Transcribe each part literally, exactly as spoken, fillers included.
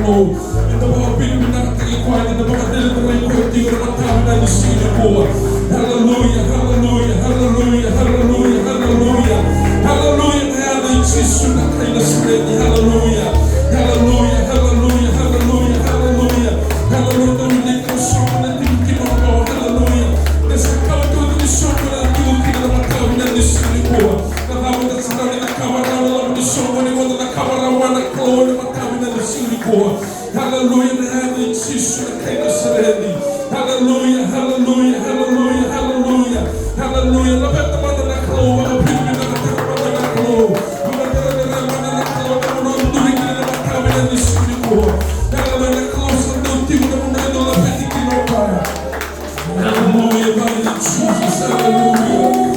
Eda vakavinavinakataki koya, eda vakacelebrate koya tiko ena mataka vinaka ni siga nikua. Hallelujah, hallelujah, hallelujah, hallelujah, hallelujah. Hallelujah, na yaca i Jisu na kai Nasareci. Hallelujah. Hallelujah, hallelujah, hallelujah, hallelujah. Hallelujah, David, na soqo na tiko kina o koya. Hallelujah. Na sa kawa tu ni soqo na tiko kina ena mataka vinaka ni siga nikua. Na cava eda sa rawa ni cakava, na cava ni soqo ni vodo na cakava rawa na Kalou ena mataka vinaka ni siga nikua. Hallelujah, na yaca i Jisu na kai Nasareci. Hallelujah, hallelujah, hallelujah, hallelujah. Hallelujah, laveta mada na Kalou, vakavinavinaka mada na Kalou. Vakavinavinaka mada na Kalou, na vanua o duri kina ena mataka vinaka ni siga nikua. Hallelujah, na Kalou sa dau tiko ena vanua o dau laveti kina o koya. Hallelujah, Jesus, hallelujah.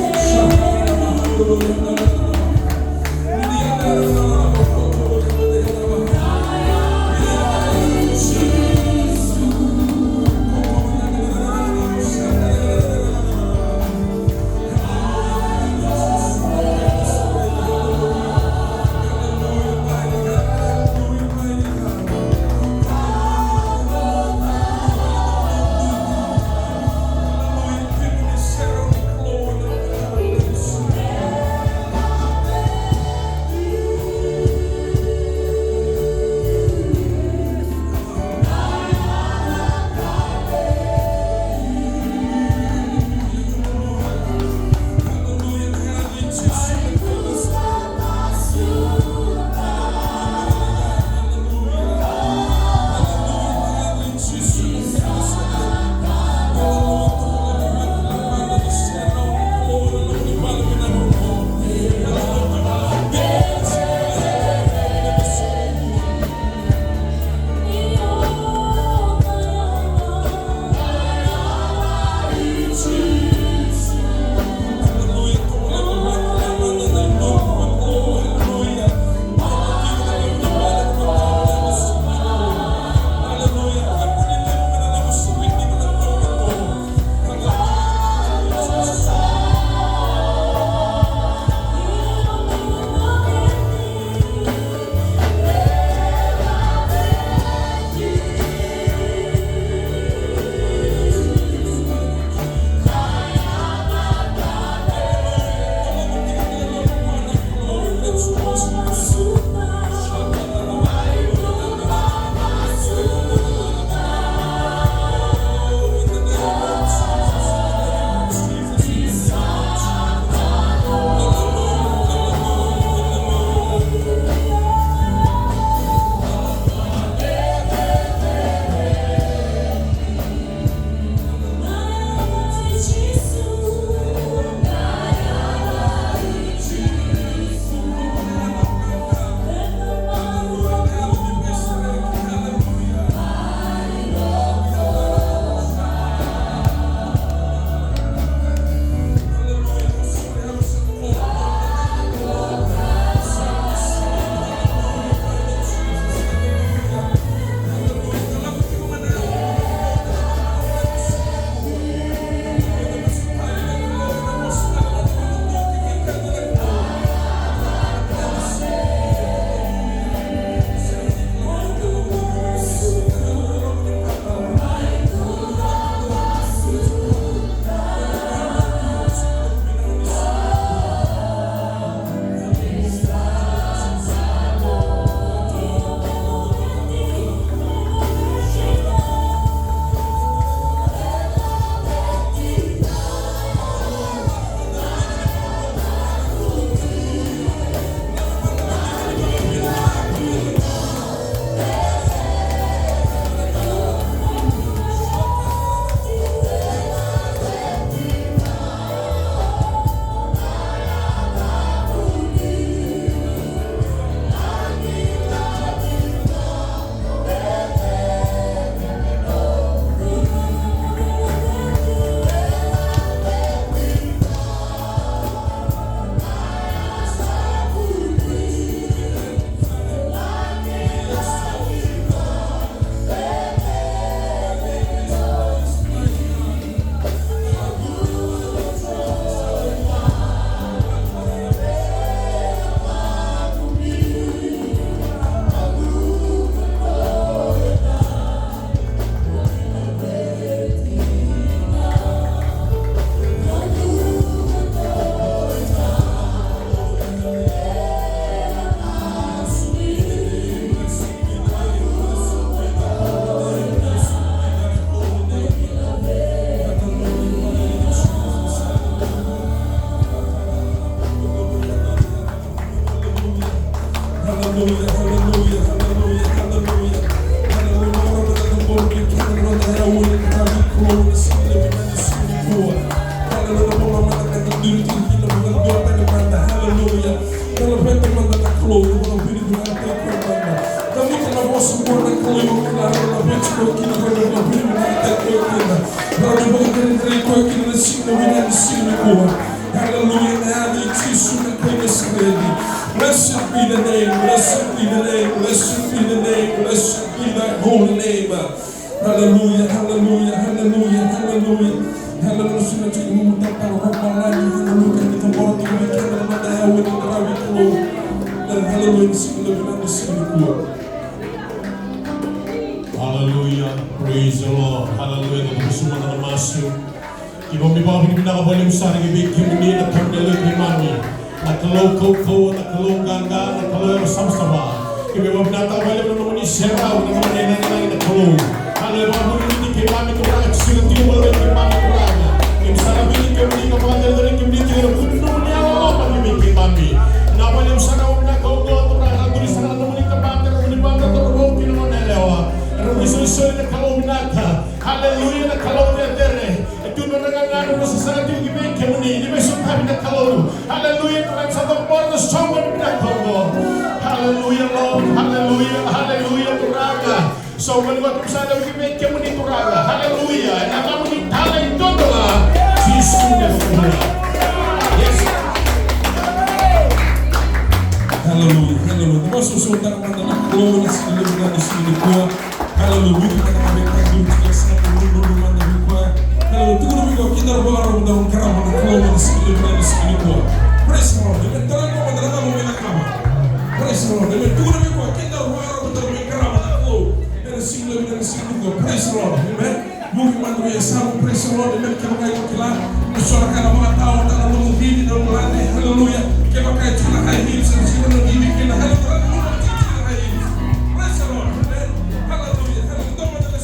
Hallelujah, hallelujah, hallelujah, hallelujah. Hallelujah. Hallelujah. Hallelujah. Hallelujah. Cavuta na vosa qo na Kalou, iko kila na vanua o tiko kina, na vanua o tiko kina, na vanua o tiko kina. Rawa ni vakadredrei koya kina na siga vinaka ni siga nikua. Hallelujah, na yaca i Jisu na kai Nasareci. Blessed be the name, blessed be the name, blessed be the name, blessed be thy holy name. Hallelujah, hallelujah, hallelujah, hallelujah. Hallelujah, sina tiko ni muta tau roma lani, hallelujah, ni kabora tiko ni kena na mata ya wena na ravi Kalou. Hallelujah, ni siga na vinaka ni siga nikua. Hallelujah, praise the Lord. Hallelujah, na tuku suma na masu. Keimami vakavinavinaka vakalevu sara ki vei kemuni na Tamai keimami. Na Kalou kaukauwa, na Kalou qaqa, na Kalou yalosavasava. Keimami vakavinavinaka vakalevu na nomuni serau, na nomuni nananagi na Kalou. Kalou e vakavulivulici keimami Turaga, Jisu na tiko vata kei keimami Turaga. Keimami sa na vili kemuni ka vakacerecerei kemuni tiko na vuku ni nomuni yalololoma ki vei keimami. Na vakalevu sara na vinaka oqo Turaga, na duri sara na nomuni tabana, na nomuni vakatataro vou kei na nona yalewa. Na nomuni solisoli na Kalou vinaka. Haleluya, na Kalou cecere. E tu na nona gagadre, na sasaga tiko ki vei kemuni, ni veisotavi na Kalou. Haleluya, Turaga sa cabora na soqoni vinaka oqo. Haleluya, Lord, haleluya, haleluya, Turaga. Soqoni vata sa cava ki vei kemuni, Turaga. Haleluya, ena yacamuni tale e dodonu. Jisu na iVakabula. Yes. Haleluya, haleluya. Vakasosomitaka mada na Kalou ena siga levu ni siga nikua. Haleluya. Vuki mada na veika duri tiko e sa duri, duri mada vei koya. Haleluya. Tukuna vei koya, keda ra vakarau mada, qarava na Kalou ena siga levu ni siga nikua. Praise the Lord. Amen. Tara na mada na Kalou me na cakava. Praise the Lord. Amen. Tukuna vei koya, keda ra vakarau mada me qarava na Kalou ena siga levu ni siga nikua. Praise the Lord. Amen. Vuki mada vei yasamu, praise the Lord, amen. Kevaka iko kila ni so na ka na vakatawa, tara na nomu cici, na nomu lade, hallelujah. Kevaka e tiko na high heels, e tiko na cici kina, hallelujah. Praise the Lord, amen. Hallelujah, hallelujah.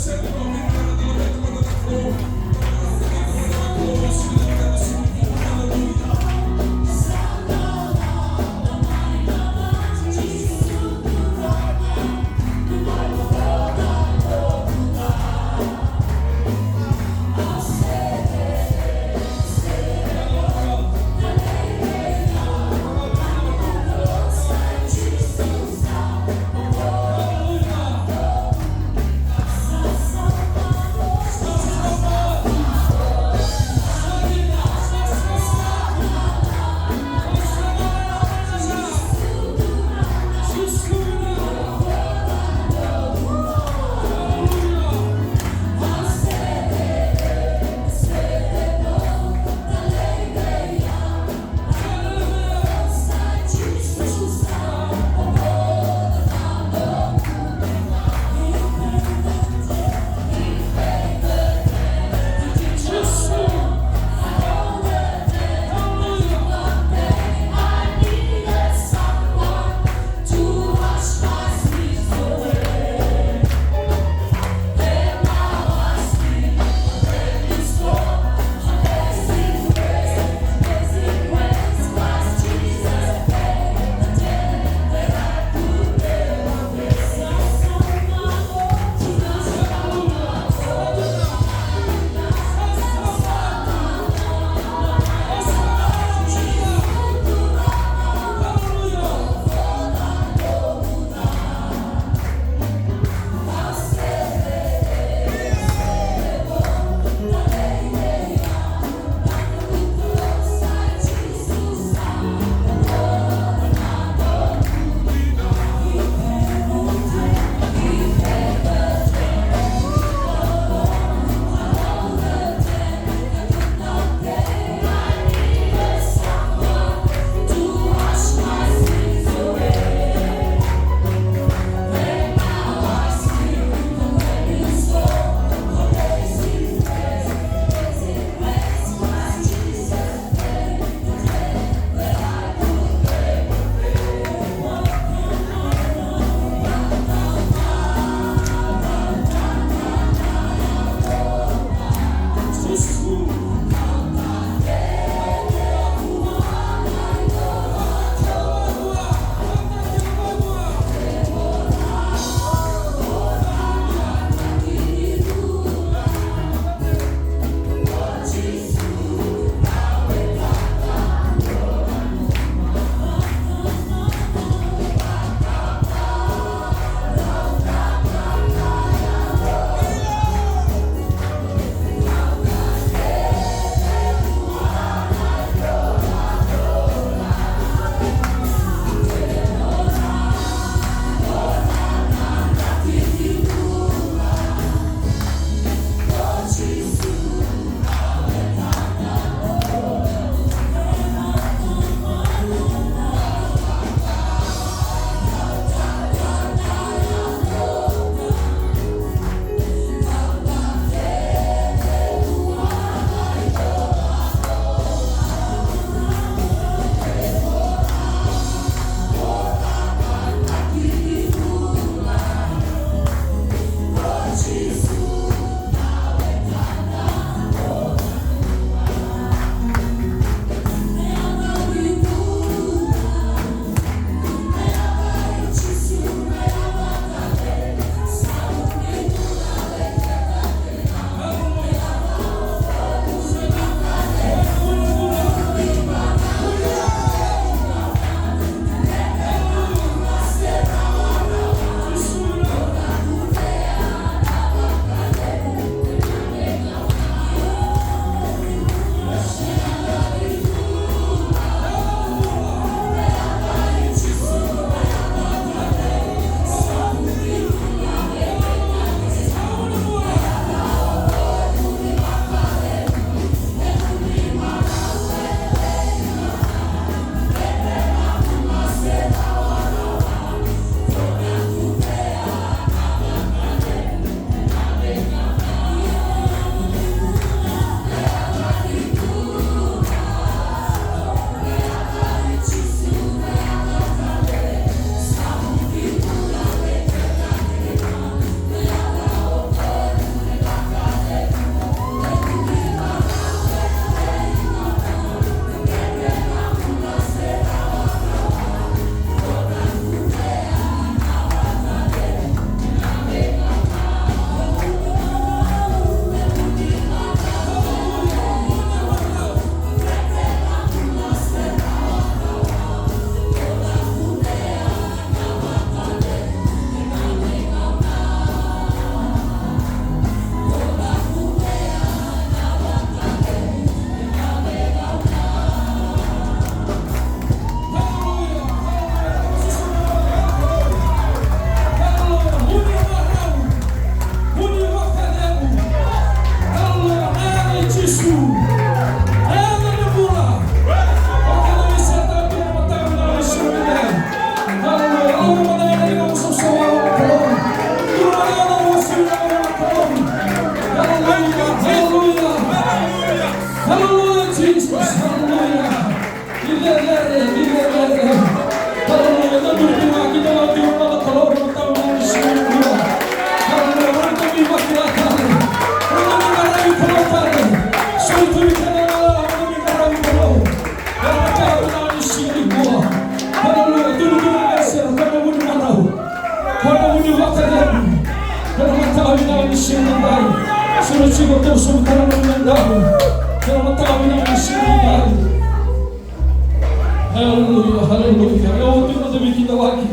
Haleluya, haleluya. Io, oti na noda veikidavaki.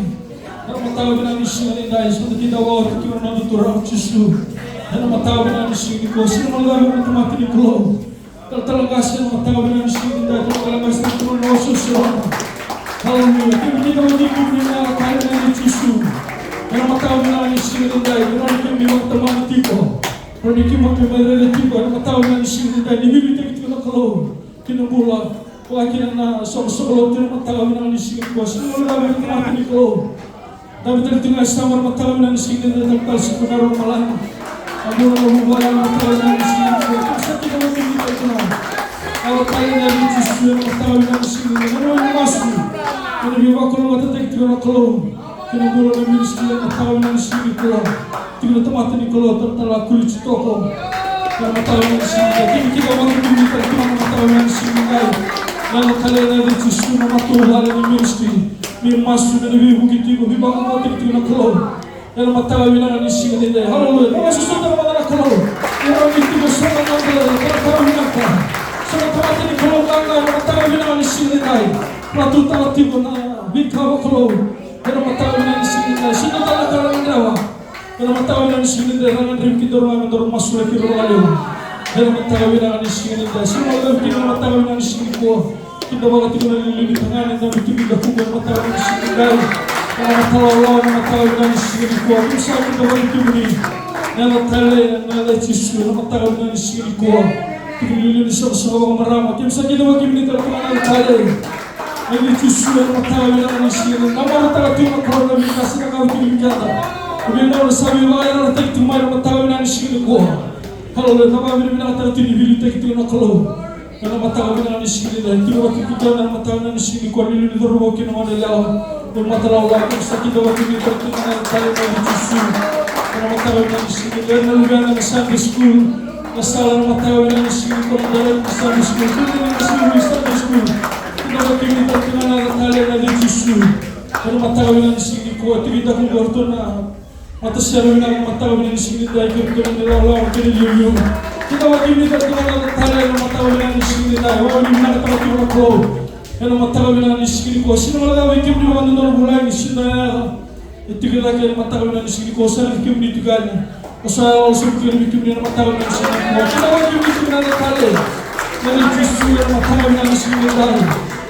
Ena mataka vinaka ni siga nidai, sa da kidavaki tiko na noda Turaga o Jisu. Ena mataka vinaka ni siga nikua, sega ni guilecavi na tamata ni Kalou. Talatala qase, ena mataka vinaka ni siga nidai, talatala qase, talatala na osooso. Haleluya. Keimami kidavaki tiko na yaca talei ni Jisu. Ena mataka vinaka ni siga nidai, ena keimami vakatamani tiko. Ena keimami mai raica tiko, ena mataka vinaka ni siga nidai, ni veiliutaki tiko na Kalou ki na bula. Vaka kina na soqosoqo lotu ena mataka vinaka ni siga nikua. Sega ni guilecavi na tamata ni Kalou. Dabe tale tiko ga e yasamu ena mataka vinaka ni siga nidai, talatala Sipi Nairomalagi. A dua na vuvale ena mataka vinaka ni siga nikua. Keimami sa kidavaki tiko na yaca talei ni Jisu ena mataka vinaka ni siga nidai. Keimami masu. Keimami veivakalougatataki tiko na Kalou. Kei na bula na ministry ena mataka vinaka ni siga nikua. Tiko na tamata ni Kalou, talatala Kulitsi Toko. Ena mataka vinaka ni siga nikua, keimami kidavaki tiko na mataka vinaka ni siga nikua. Na talei ni Jisu na matavuvale ni ministry. Me masu me na veivuke tiko, veivakalougatataki tiko na Kalou. Ena mataka vinaka ni siga nikua. Haleluya. Mo masu sara mada na Kalou. Ena ni tiko sara na Kalou, ena mataka vinaka. Sara na tamata ni Kalou, ena mataka vinaka ni siga nikua. Na tutaka tiko na veika vakalou. Ena mataka vinaka ni siga nikua, sega ni dua na ka ra gadreva. Ena mataka vinaka ni siga nikua, ra gadrevi kedaru ga me daru masulaki ira vakalevu. Ena mataka vinaka ni siga nikua, sega ni dua na ka, ena mataka vinaka ni siga nikua. Kidavaki tiko na liuliu ni tagane, na liuliu ni dakuqu, ena mataka vinaka ni siga nikua. Ena mataka vinaka ni siga nikua, keimami sa kidavaki tiko ni. Ena talei, ena yaca i Jisu, ena mataka vinaka ni siga nikua. Tiko na liuliu ni soqosoqo vakamarama, keimami sa kidavaki tiko ni, talatala na talei. Ena Jisu, ena mataka vinaka ni siga nikua, namarautaka tiko na Kalou na veika sa cakava tiko vei keda. Na veigauna sa veivakayarayarataki tiko mai ena mataka vinaka ni siga nikua. Haleluya, na vakavinavinakataka tiko ni veiliutaki tiko na Kalou. Ena mataka vinaka ni siga nikua, tiko vata tiko ena mataka vinaka ni siga nikua, liuliu ni cauravou kei na goneyalewa. Ena mataka vinaka ni siga nikua, ena mataka vinaka ni siga nikua, na luvena na Sunday school. Na sala ena mataka vinaka ni siga nikua, na director ni Sunday school, kei na Sunday school. Kidavaki tiko na yaca talei ni Jisu. Ena mataka vinaka ni siga nikua, tiko vata kei iratou na matasere vinaka ena mataka vinaka ni siga nikua, kei iratou na ilawalawa kei na iliuliu. Kidavaki tiko na yaca talei ena mataka vinaka ni siga nikua, vakavinavinakataka tiko na Kalou. Ena mataka vinaka ni siga nikua, sega ni guilecavi kemuni vakadodonu, vulagi, sega ni dua na yaca. E tiko cake ena mataka vinaka ni siga nikua, sa raici kemuni tiko yani. Au sa yalo sobu tiko yani vei kemuni ena mataka vinaka ni siga nikua. Kidavaki tiko na yaca talei ni Jisu ena mataka vinaka ni siga nikua.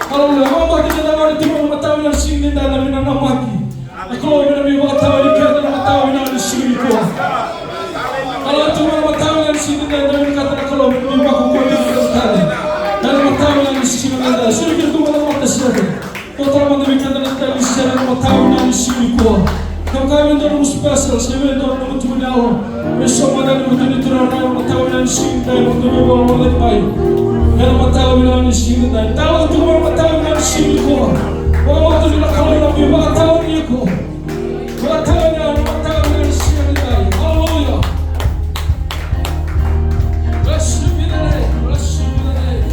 Haleluya. Au vakabauta ni na gauna tiko ena mataka vinaka ni siga nikua, na veinanamaki. Na Kalou me na mai vakatawa vei keda ena mataka vinaka ni siga nikua. Haleluya. Tiko ena mataka vinaka ni siga nikua, na vinakata na Kalou me na mai vakauqeti keda tale. Ena mataka vinaka ni siga nikua. Sega ni keda tu mada na matasere. Dua tale mada vei keda na tali sere ena mataka vinaka ni siga nikua. Kevaka e vei dua nomu special, se vei dua nomu tukuni yalo, me sauma na nomu tukuni Turaga ena mataka vinaka ni siga nikua, mo dou veivakaloloi mai. Ena mataka vinaka ni siga nikua. Talo tu ena mataka vinaka ni siga nikua. Vakabauta ni na Kalou na mai vakatawa ni iko. Vakatawa ni iko ena mataka vinaka ni siga nikua. Hallelujah. Blessed be the name. Blessed be the name.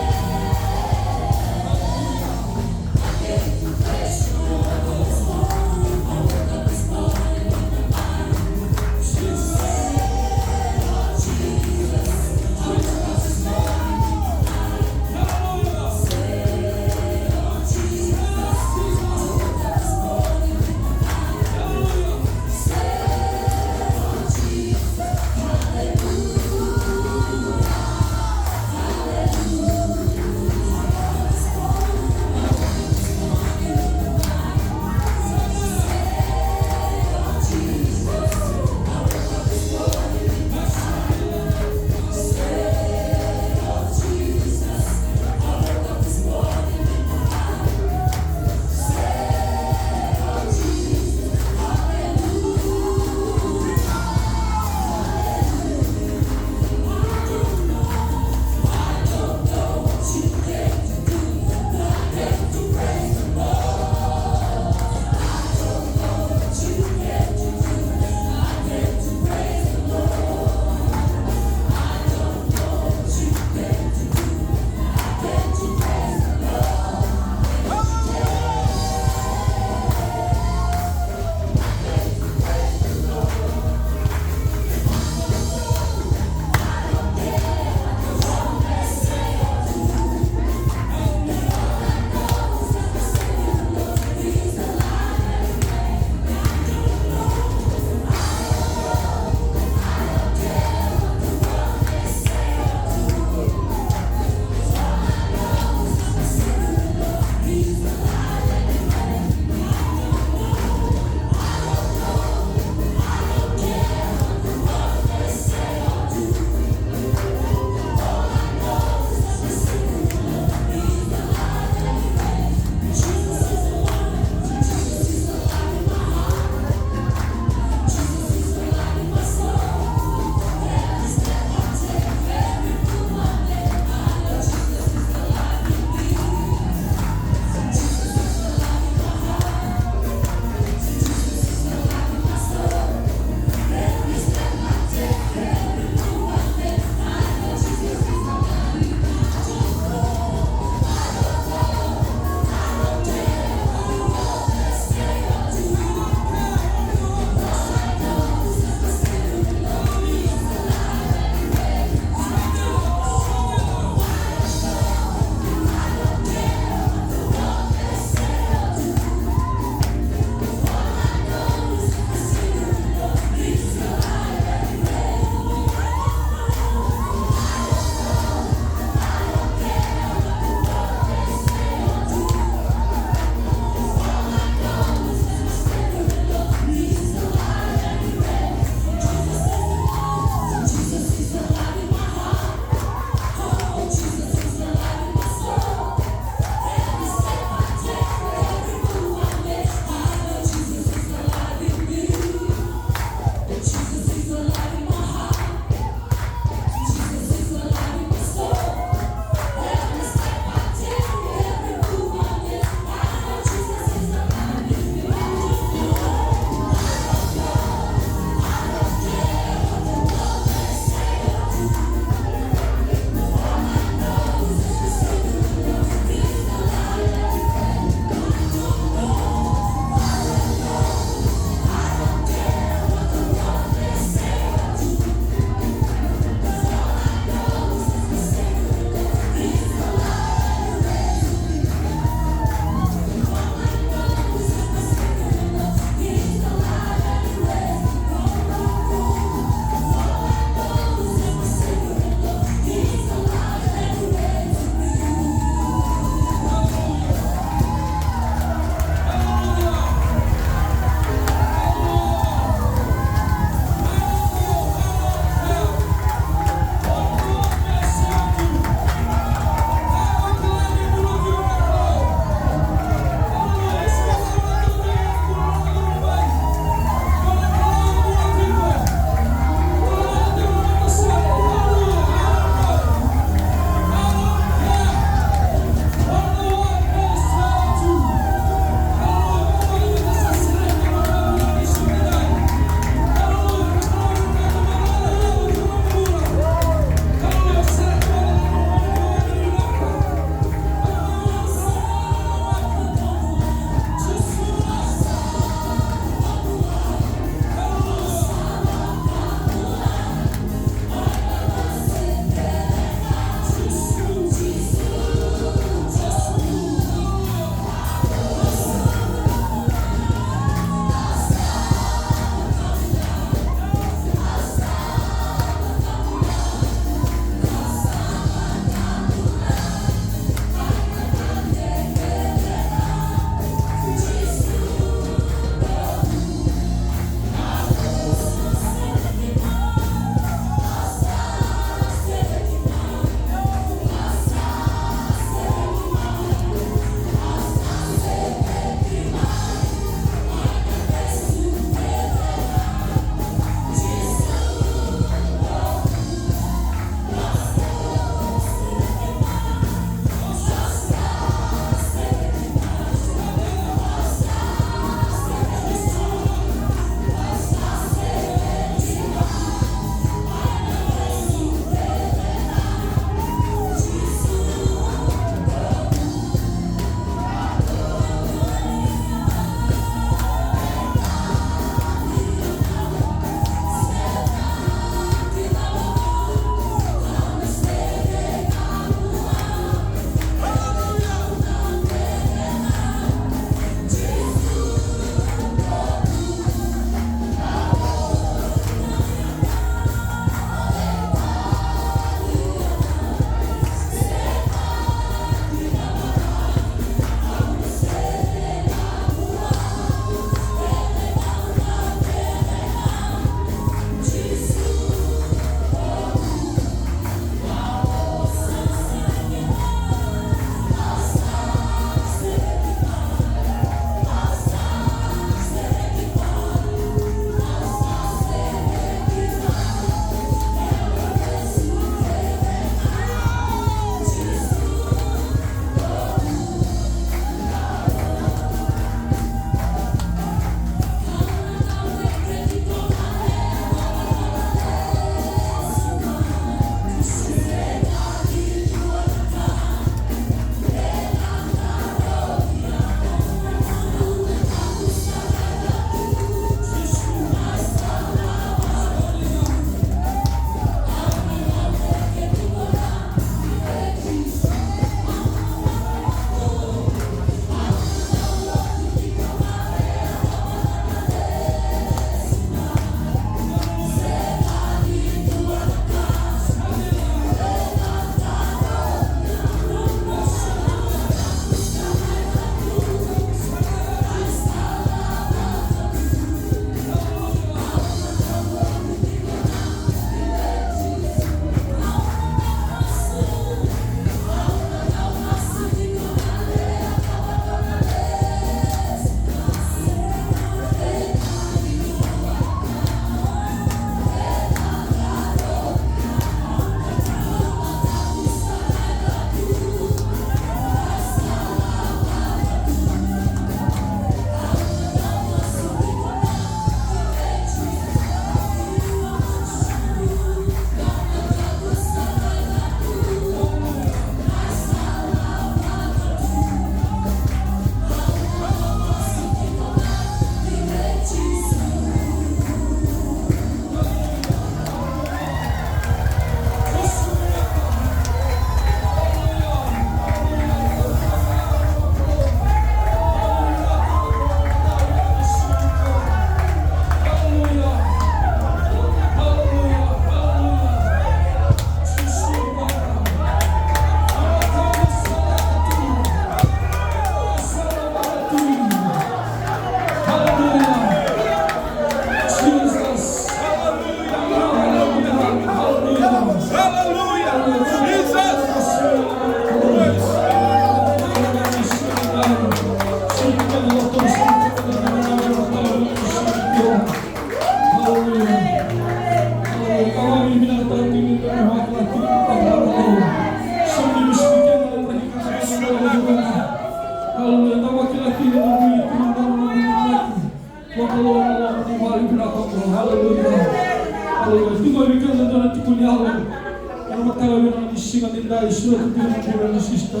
Ai, sua tu kina na bula ni sister.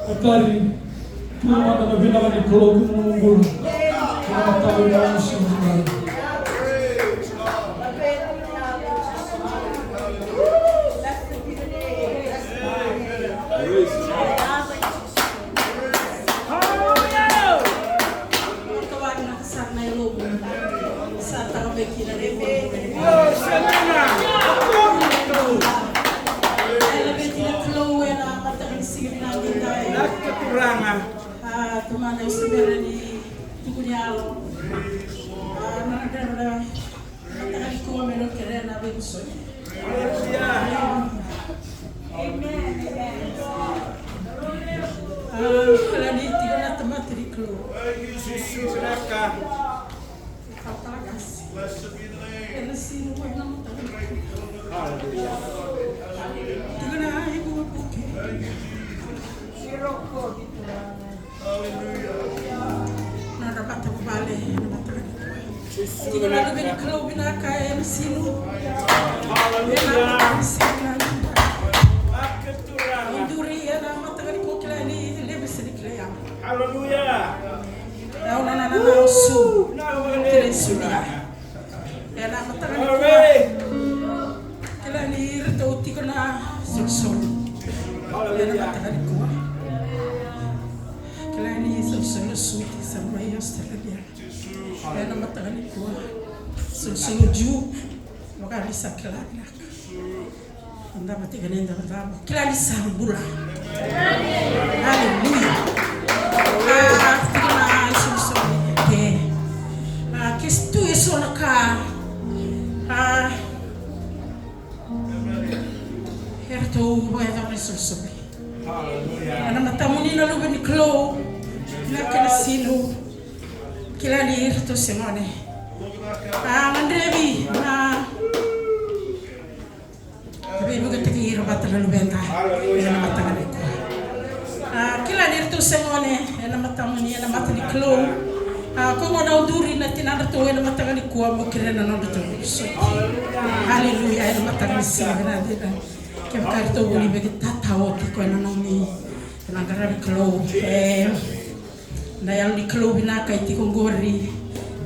Katari, tu mada na vinaka ni Kalou kina na bula. Kina na tavi na sister. Sa tara mai kina na ivola. Io, semena. Elevate na Kalou ena mataka ni siga vinaka edaidai. Vinaka Turaga. A, Tamana, au se bera ni tukuni yalo. A, na, na, na, na mataka nikua me na kerea na veivosoti. Aleluya. Amen, amen. A, kila ni tiko na tamata ni Kalou. Thank you, Jisu, vinaka. Ena siga ni mataka. Tiko na ivukevuke. Aleluya. Nodra matavuvale, na mataka nikua. Tiko na luve ni Kalou vinaka ena siga. Aleluya. Ena mataka ni siga. Au duri ena mataka nikua, kila ni levu se ni kilai au. Aleluya. Au na, na, na, na, au su. Kila ni su ni. Ena mataka nikua. Kila ni iratou tiko na solisoli. Ena mataka nikua. Kila ni solisoli Suti sa mai Australia. Ena mataka nikua. Solisoli Jiu. Vaka ni sa kila vinaka. Dava tiko na idavodavo. Kila ni sa bula. Aleluya. A, tiko na isolisoli. Ke, a, ke tu eso na ka. A, eratou vakayacora na isolisoli. Ena matamuni na luve ni Kalou. Na kena sinu. Kila ni eratou se gone. A, gadrevi na Ka veivuke tiko ira vata na luveda. Ena mataka nikua. A, kila ni ratou se gone ena matamuni ena mata ni Kalou. A, ko gona au duri na tinadratou ena mataka nikua mo kerea na nodratou soti. Aleluya, ena mataka ni siga vinaka dina. Kevaka ratou vuli veke tata oti ko ena nomi. Ena qaravi Kalou. E. Na yalo ni Kalou vinaka e tiko qori.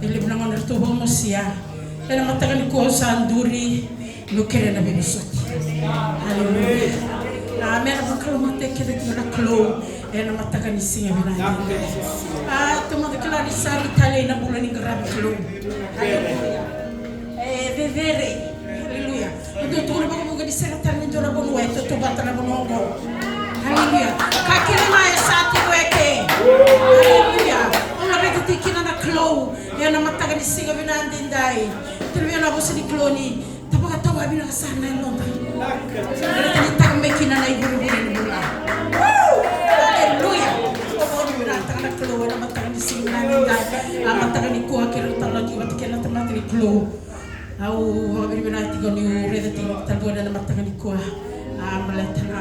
E levu na gauna ratou vakamosia. Ena mataka nikua au sa duri meu kerea na veivosoti. Aleluya. Amen. Na vakalougatataki kece tiko na Kalou ena mataka ni siga vinaka. A, tou mada kila ni sa rui talei na bula ni qaravi Kalou. Aleluya. E cecere. Aleluya. Au dau tukuna vakavuqa ni sega tale ni dua na vanua e tautauvata na vanua oqo. Aleluya. Ka kece ga e sa tiko eke. Aleluya. Au laveta tiko kina na Kalou ena mataka ni siga vinaka edaidai. Tale vei au na vosa ni Kalou ni ta vakatawa vinaka sara na yaloda. Baleta ni tara mai kina na ivurevure ni bula. Aleluya. Au vakavinavinakataka na Kalou ena mataka ni siga vinaka edaidai. A mataka nikua keirau talanoa tiko vata kei na tamata ni Kalou. Au vakavinavinaka tiko niu raica tiko na talevoni ena mataka nikua. A, baleta na,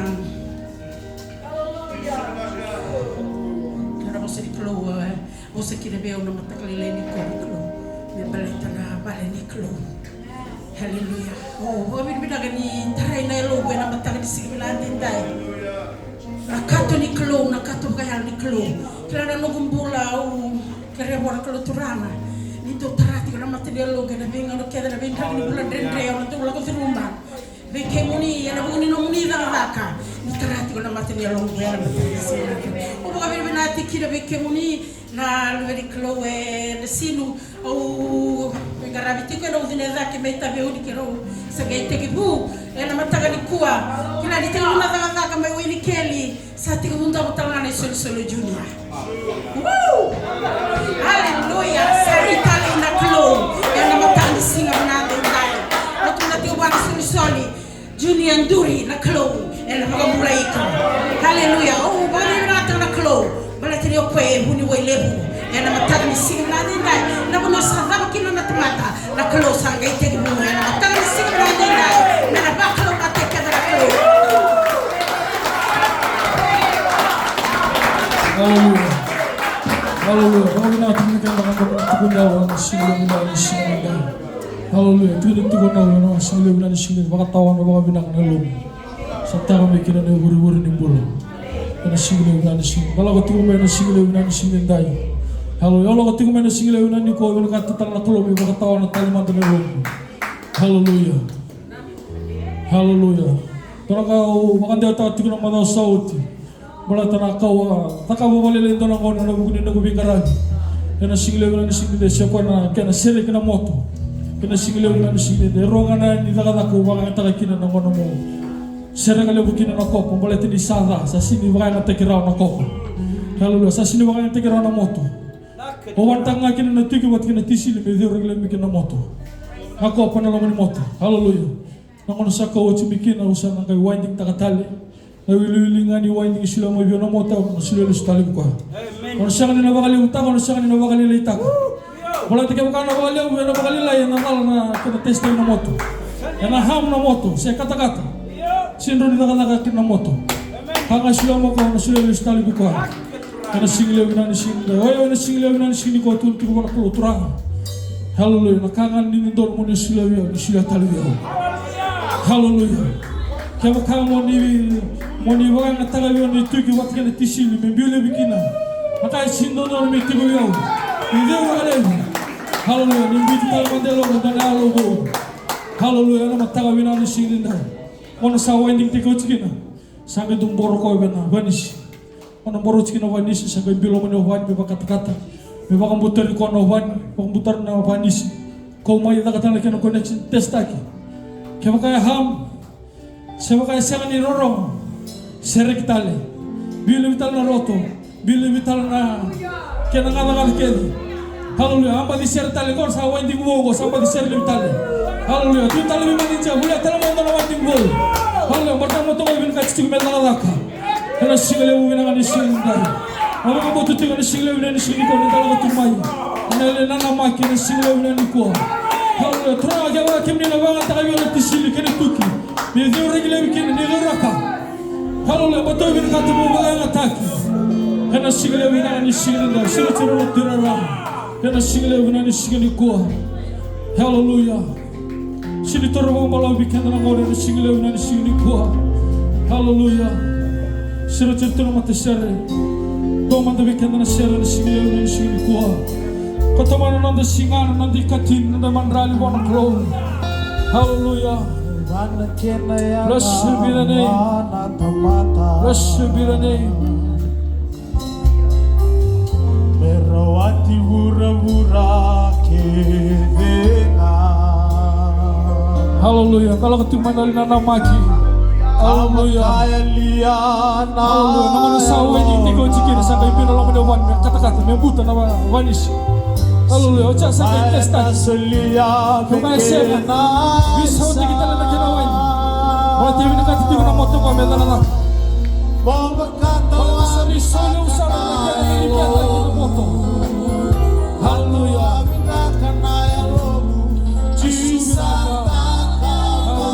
na vosa ni Kalou, e, vosa kina vei au na mataka lailai nikua na Kalou. Me baleta na vale ni Kalou. Aleluya. Au vakavinavinaka ni tarai na yaloqu ena mataka ni siga vinaka edaidai. Na kato ni Kalou, na kato vakayalo ni Kalou. Kila na noqu bula au kerea vua na Kalou Turaga. Ni dou tara tiko na mata ni yaloqu ena veigauna kece, na veidraki ni bula dredre au na dau lako curuma. Vei kemuni, ena vuku ni nomuni cakacaka. Ni tara tiko na mata ni yaloqu ena mataka ni siga. Au vakavinavinaka tiko kina vei kemuni na luve ni Kalou e Nasinu. Au veiqaravi tiko ena ucu ni cake mai Taveuni, keirau sa qai tekivu ena mataka nikua. Kila ni tekivu na cakacaka mai Wainikeli, sa tekivu davo tale ga na isolisoli o Junior. Woo! Aleluya! Sa rui talei na Kalou ena mataka ni siga vinaka edaidai. Au tukuna tiko vua na isolisoli. Junior, duri na Kalou ena vakabulai iko. Aleluya. Au vakavinavinakataka na Kalou baleta ni o koya e vuniwai levu ena mataka ni siga vinaka edaidai. Na vanua sa cava kina na tamata, na Kalou sa qai tekivu ena mataka ni siga vinaka edaidai. Me na vakalougatataki keda na Kalou. Aleluya. Aleluya. Vakavinavinaka tiko na keda na Kalou, tukuna na siga vinaka ni siga vinaka. Aleluya. Tukuna tiko na, na, na, siga levu na, ni siga levu, vakatawa na, vakavinaka na lomamu. Sa taka mai kina na ivurevure ni bula. Ena siga levu vinaka ni siga. Ka lako tiko mai ena siga levu vinaka ni siga nidai. Haleluya. Au lako tiko mai ena siga levu vinaka nikua, vinakata tale na Kalou me vakatawana tale mada na yalomu. Haleluya. Haleluya. Dua na ka au vakadewataka tiko na macawa sa oti. Baleta na ka au a cakava vakalailai e dua na gauna ena vuku ni noqu veiqaravi. Ena siga levu vinaka ni siga nidai, se o koya na kena sereki na moto. Ena siga levu vinaka ni siga nidai, e rua ga na yani ni cakacaka au vakayagataka kina na gauna meu sereka levu kina na kopa, baleta ni sa ca, sa sega ni vakayagataki rawa na kopa. Haleluya, sa sega ni vakayagataki rawa na moto. Au vakayagataka ga kina na tiki vata kei na tisili me curu laivi kina na moto. Na kopa na loma ni moto. Haleluya. Na gauna sa kau oti mai kina, au sa na qai winding taka tale. Na wiliwili ga ni winding e solia mai vei au na moto, au na solia lesu tale vei koya. Au na sega ni na vakalevutaka, au na sega ni na vakalailaitaka. Baleta kevaka na vakalevu, ena vakalailai, ena cala na kena test na moto. Ena harm na moto, se katakata. Se drau ni cakacaka kina na moto. Ka ga e solia mai o koya, au na solia lesu tale vei koya. Ena siga levu vinaka ni siga nidai. Io, ena siga levu vinaka ni siga nikua, tukuna tiko vua na Kalou, Turaga. Haleluya. Na ka ga ni dodonu mo ni solia vei au, ni solia tale vei au. Haleluya. Kevaka mo ni, mo ni vakayagataka vei au na ituki vata kei na tisili me biu laivi kina. Na ka e sega ni dodonu me tiko vei au. Ni curu laivi. Haleluya. Ni biuti tale mada e loma dua na yalo vou. Haleluya. Ena mataka vinaka ni siga nidai. Gauna sa winding tiko oti kina. Sa qai dau boro koya vei na vanisi. Gauna boro oti kina na vanisi, sa qai biu loma ni ovani me vakatakata. Me vakabutari koya na ovani, vakabutari na vanisi. Kau mai caka tale na kena connection, test taki. Kevaka e harm, se vaka e sega ni rorogo, sereki tale. Biu laivi tale na roto, biu laivi tale na kena gacagaca kece. Haleluya. A baci sere tale qo, sa winding vou qo, sa baci sere laivi tale. Haleluya. Tu tale vei manager, volia tale mai dua na winding vou. Haleluya. Baleta na moto qo e vinakati tiko me cakacaka. Ena siga levu vinaka ni siga nidai. Au vakabauta tiko ena siga levu vinaka ni siga nikua ni da lako tu mai. Ena yalo ni nanamaki ena siga levu vinaka nikua. Haleluya. Turaga, kevaka kemuni na vakayagataka vei au na tisili kei na tuki, ni curu laivi kina, ni curu ka. Haleluya. Baleta au vinakata meu vakayagataki. Ena siga levu vinaka ni siga nidai. Siro tiko na Turaga. Ena siga levu vinaka ni siga nikua. Haleluya. Sega ni toro vakabalavu vei keda na gauna ena siga levu vinaka ni siga nikua. Haleluya. Siro tiko na matasere. Dua mada vei keda na sere ena siga levu vinaka ni siga nikua. Koto mai na noda siga, na noda ikatini, na noda madrali vua na Kalou. Haleluya. Blessed be the name. Blessed be the name. Me rawati vuravura kece ga. Haleluya. Ka lako tiko mai na yalo ni nanamaki. Haleluya. Haleluya. Na gauna sa winding tiko oti kina, sa qai biu na loma ni ovani me katakata, me buta na va-, vanisi. Haleluya. Oti sa qai test taki. Kevaka e sega, veisau tiko tale na kena wine. Baleta e vinakati tiko na moto qo me cakacaka. Baleta sa ni solia sara na kena ni kena ki na moto. Haleluya. Jisu vinaka. Haleluya.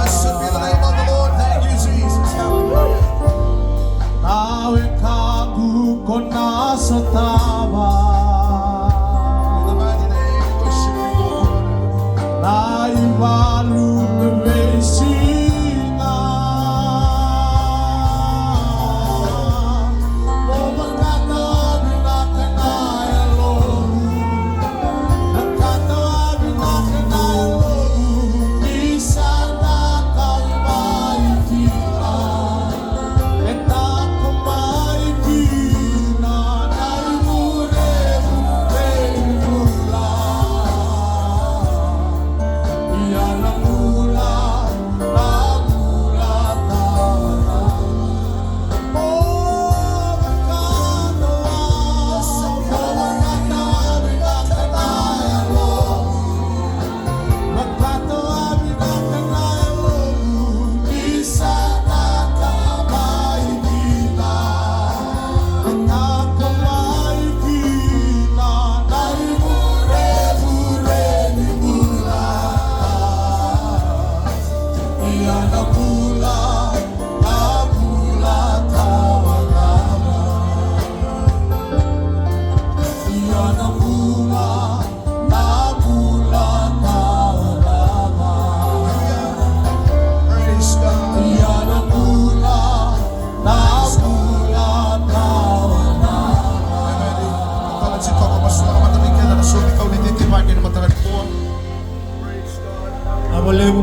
Blessed be the name of the Lord. Thank you, Jesus. Hallelujah. In the mighty name, worship you, Lord.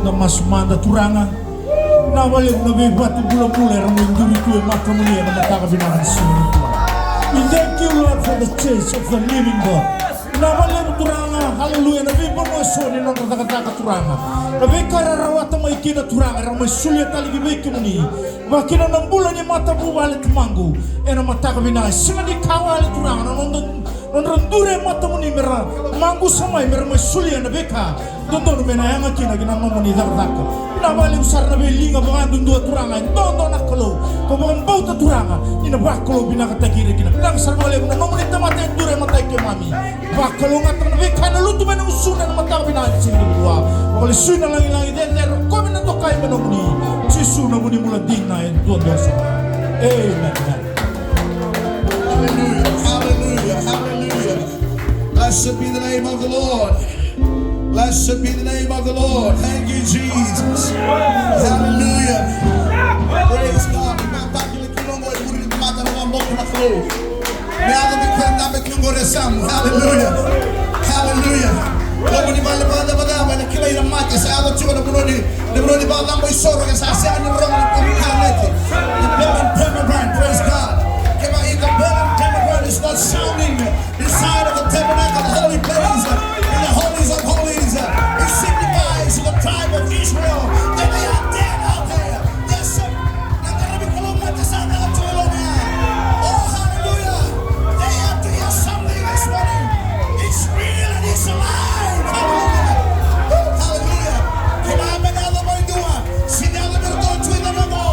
Na masu mada Turaga. Na valevu na veivatu bulabula era mai duri tu e matamuni ena mataka vinaka ni siga nikua. We thank you, Lord, for the church of the living God. Na valevu Turaga, haleluya, na veivanua eso ni nodra cakacaka Turaga. Na veika era rawata mai kina Turaga, era mai solia tale ki vei kemuni. Vakakina na bula ni matavuvale Tamaqu. Ena mataka vinaka, sega ni ka wale Turaga, na nodra, nodra duri e matamuni mera maqusa mai, mera mai solia na veika dodonu me na yaga kina ki na nomuni cakacaka. Vinaka vakalevu sara na veiliga vakayadudua Turaga, e dua na Kalou. Ko vakabauta Turaga ni na vakalou vinakataki ira kina. Vinaka sara vakalevu na nomuni tamata e duri e matai keimami. Vakalougatataka na veika ena lutu mai na gusuna ena mataka vinaka ni siga nikua. Vakalesui na lagilagi cecere, rokovi na dokai me nomuni. Jisu na nomuni bula dina e duadua sara. Amen. Hallelujah, hallelujah, hallelujah. Blessed be the name of the Lord. Blessed be the name of the Lord. Thank you, Jesus. Hallelujah. Praise God. Vakatakila kina oqo e muri ni tamata na vakabauta na Kalou. Me yaco vei koya e dabe tu qori e yasamu. Hallelujah. Hallelujah. Loma ni vale vakacavacava ena kilai na mate, sa yaco tiko na vanua ni, na vanua ni vakacabo isoro, ke sa sega ni rogo na permanent. The Berlin Permanent, praise God. Kevaka the Berlin Permanent is not sounding inside of the tabernacle, the holy place, in the holies of holies, it signifies the tribe of Israel that they are dead out there. There's some, na qaravi Kalou mate sa caka tu e loma ya. Oh, hallelujah. They have to hear something this morning. It's real and it's alive. Hallelujah. Woo, hallelujah. Kevaka me na yaco mai dua, se na yaco mai dua tu i na noqo.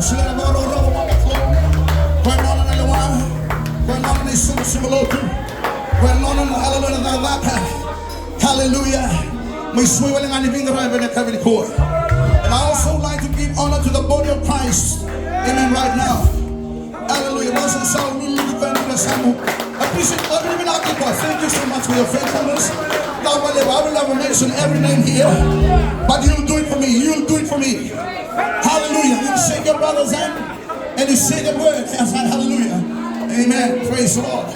Sila na vakarokoroko vua na Kalou. Koya nona na lewa. Koya nona na isoqosoqo lotu. Koya nona na, hallelujah, na cakacaka. Hallelujah. Mai sui wale ga ni viqaravi ena yakavi nikua. And I also like to give honor to the body of Christ. Amen, right now. Hallelujah. Vakasausau lululu vei koya na samu. Appreciate every minute of it. Thank you so much for your faithfulness. Now, I will never mention every name here, but you'll do it for me. You'll do it for me. Hallelujah. You shake your brother's hand and you say the word. Hallelujah. Amen. Praise the Lord.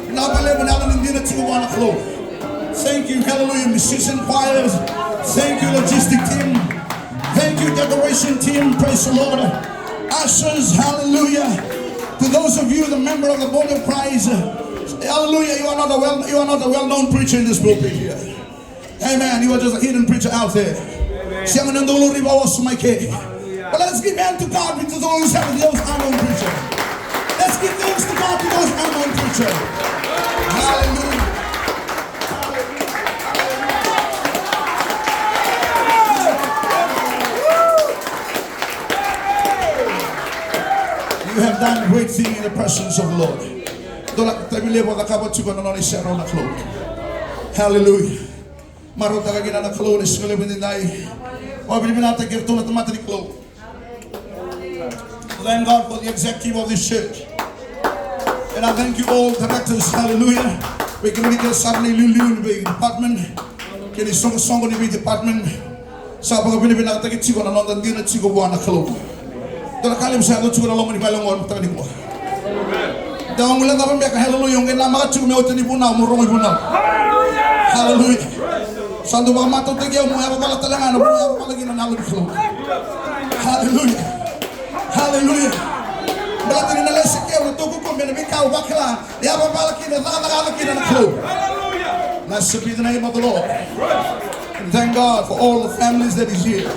Vinaka vakalevu na yalo ni dina tiko vua na Kalou. Thank you, hallelujah, musician, choirs. Thank you, logistic team. Thank you, decoration team. Praise the Lord. Ushers, hallelujah. To those of you, the member of the body of Christ, hallelujah, you are not a well, you are not a well-known preacher in this pulpit here. Amen. You are just a hidden preacher out there. Sega ni dou lori vakaoso mai ke. But let's give hand to God with those, those unknown preacher. Let's give thanks to God with those unknown preacher. Hallelujah. You have done great thing in the presence of the Lord. Dou na tavi levu a cakava tiko na nona iserau na Kalou. Hallelujah. Marautaka kina na Kalou na siga levu edaidai. Vakavinavinakataki iratou na tamata ni Kalou. Thank God for the executive of this church. And I thank you all directors, hallelujah. Vei kemuni kece sara na iliuliu ni vei department kei na isoqosoqo ni vei department. Sa vakavinavinakataki tiko na noda dina tiko vua na Kalou. Dua na ka levu sa yaco tiko na loma ni vale oqo na mataka nikua. Dou guilecava beka, hallelujah, o qai namaka tiko me oti ni vunau, mo rogo ivunau. Hallelujah. Sa dou vakamatautaki au, mo yavavala tale ga na vunau, yavavala kina na Yalo ni Kalou. Hallelujah. Hallelujah. Baleta ni na lesi keu na toku ko me na veika au vakila, yavavala kina, cakacaka kina na Kalou. Blessed be the name of the Lord. And thank God for all the families that is here.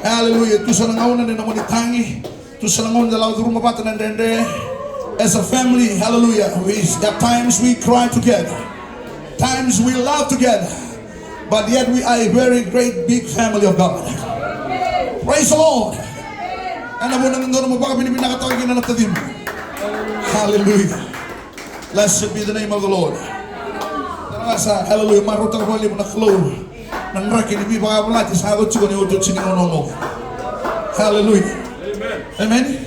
Hallelujah. Tu sa na gauna ni nomuni tagi. Tu sa na gauna da lako curuma vata na dredre. As a family, hallelujah. We, at times we cry together. Times we laugh together. But yet we are a very great big family of God. Praise the Lord. Ena vuna ni dodonu mo vakavinavinakataka kina na tacimu. Hallelujah. Blessed be the name of the Lord. Tara ga sa, hallelujah, marautaka vakalevu na Kalou na draki ni veivakayavalati sa yaco tiko ni otioti ni gauna oqo. Hallelujah. Amen.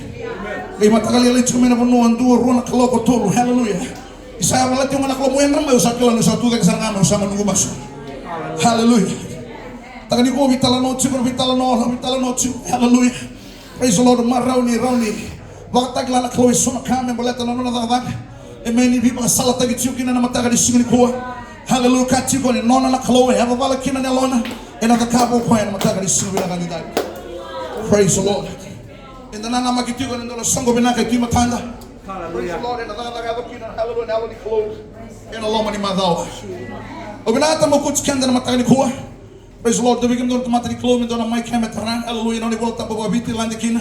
Qai mataka lailai tiko mai na vanua, dua, rua na kaloko, tolu. Hallelujah. Ni sa yavalati au ga na Kalou, mo yadra mai, au sa kila ni au sa tucake sara ga mai, au sa manuqu masu. Hallelujah. Mataka nikua veitalanoa tiko, veitalanoa, veitalanoa tiko. Hallelujah. Praise the Lord. Marau ni, rau ni vakatakila na Kalou eso na ka me baleta na nona cakacaka. Amen. Ni veivakasalataki tiko kina na mataka ni siga nikua. Hallelujah. Ka tiko ni nona na Kalou, e yavavala kina na yalona. Ena cakava o koya ena mataka ni siga vinaka nidai. Praise the Lord. Eda nanamaki tiko ena dua na soqo vinaka e tu e matada. Praise the Lord. Ena cakacaka yaco kina, hallelujah, na Yalo ni Kalou ena loma ni macawa. Au vinakata meu kauti keda na mataka nikua. Praise the Lord. Dou vei kemudou na tamata ni Kalou me dua na mic me tara. Hallelujah. Na nona iVolatabu vakaViti, lade kina.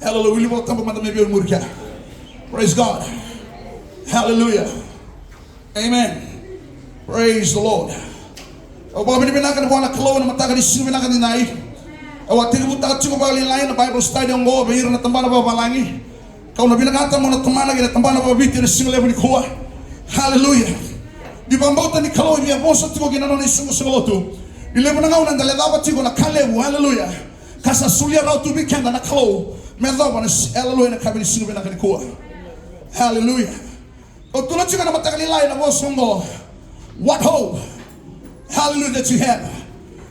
Hallelujah. Wili Volatabu mada mai vei au, muri kea. Praise God. Hallelujah. Amen. Praise the Lord. Au vakavinavinaka vua na Kalou ena mataka ni siga vinaka nidai. Au a tekivutaka tiko vakalailai na Bible study oqo vei ira na tabana vakavalagi. Kau na vinakata mo na tomana kei na tabana vakaViti ena siga levu nikua. Hallelujah. Ni vakabauta ni Kalou e via vosa tiko kina nona isoqosoqo lotu. Ni levu na gauna eda lecava tiko na ka levu. Hallelujah. Ka sa solia rawa tu vei keda na Kalou me yacova na si-, hallelujah, na yakavi ni siga vinaka nikua. Hallelujah. Au tukuna tiko na mataka lailai na vosa oqo. What hope? Hallelujah, that you have.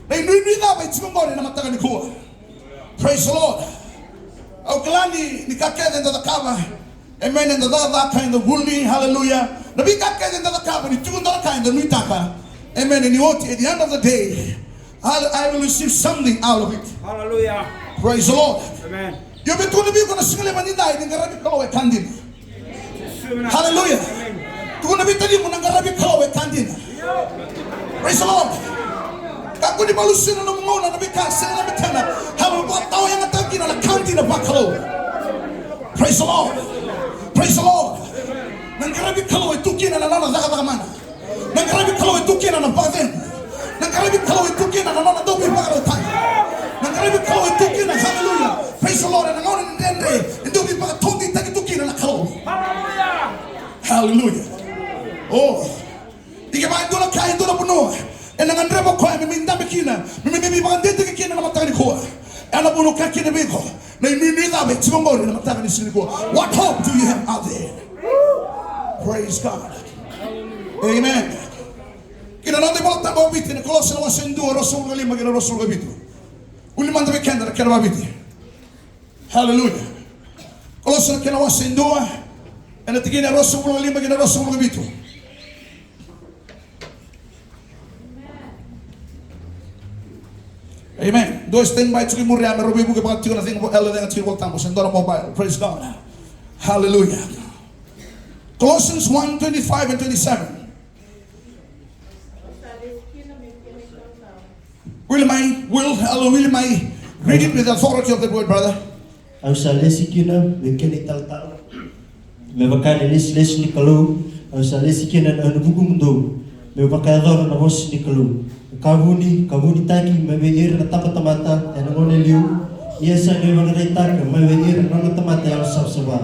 Na inuinui cava e tiko oqori na mataka nikua? Praise the Lord. Au kila ni, ni ka kece eda cakava. Amen. Eda cakacaka, eda vuli. Hallelujah. Na veika kece eda cakava, ni tiko dua na ka eda nuitaka. Amen. Ni oti, at the end of the day, I, I will receive something out of it. Hallelujah. Praise the Lord. Amen. Io, meu tukuna vei iko na siga levu nidai, ni qaravi Kalou e ka dina. Hallelujah. Tukuna vei tacimu, na qaravi Kalou e ka dina. Praise the Lord. Kakua ni valusi na nomu gauna na veika sega na betena. Hallelujah. Vakatawa yaga tale kina na ka dina vakalou. Praise the Lord. Praise the Lord. Na qaravi Kalou e tu kina na nona cakacaka mana. Na qaravi Kalou e tu kina na vakacegu. Na qaravi Kalou e tu kina na nona dauveivakarautaki. Na qaravi Kalou e tu kina, hallelujah, Praise the Lord. Ena gauna ni dredre, e dau veivakataudeitaki tu kina na Kalou. Hallelujah. Oh. Ike mai dua na ka, e dua na vanua ena gadreva o koya me mai dabe kina, me mai veivakadeitaki kina na mataka nikua. Ena vanua ka kina vei iko. Na inuinui cava e tiko qori na mataka ni siga nikua? What hope do you have out there? Praise God. Amen. Kina noda iVolatabu vakaviti, na Kolosa na wase dua, ruasagavulu ka lima kina ruasagavulu ka vitu. Wili mada vei keda na kena vakaviti. Hallelujah. Kolosa na kena wase dua, ena tikina ruasagavulu ka lima kina ruasagavulu ka vitu. Amen. Dua e stand by tiko i muri ya me rau veivuke vaka tiko na cegu, ela cegu tiko i Volatabu, se dua na mobile. Praise God. Hallelujah. Colossians one twenty-five and twenty-seven. Wili mai, Will, hello, wili mai. Read it with the authority of the word, brother. Au sa lesi kina meu kena italatala, me vaka na ilesilesi ni Kalou. Au sa lesi kina ena vukumudou, meu vakayacora na vosa ni Kalou. Ka vuni, ka vunitaki mai vei ira na tabatamata ena gauna e liu. Ia sa qai vakaraitaka mai vei ira na nona tamata yalosavasava.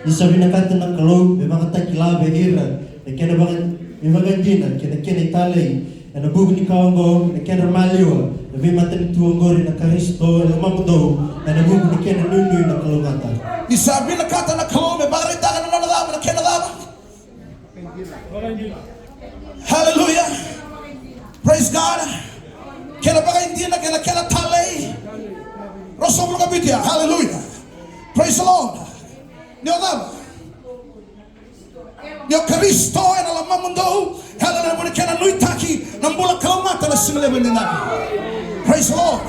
Ni sa vinakata na Kalou me vakatakila vei ira na kena vaka, me vakaidina kei na kena italei, ena vuku ni ka oqo, na kedra maliwa na veimatanitu oqori na Karisito e lomamudou, ena vuku ni kena nuinui na kalougata. Ni sa vinakata na Kalou me vakaraitaka na nona cava, na kena cava? Hallelujah. Praise God. Kena vakaidina, kena, kena talei. Ruasagavulu ka vitu ya. Hallelujah. Praise the Lord. Ni o cava? Ni o Karisito ena lomamudou, ena vuku ni kena nuitaki na bula kalougata na siga levu edaidai. Praise the Lord.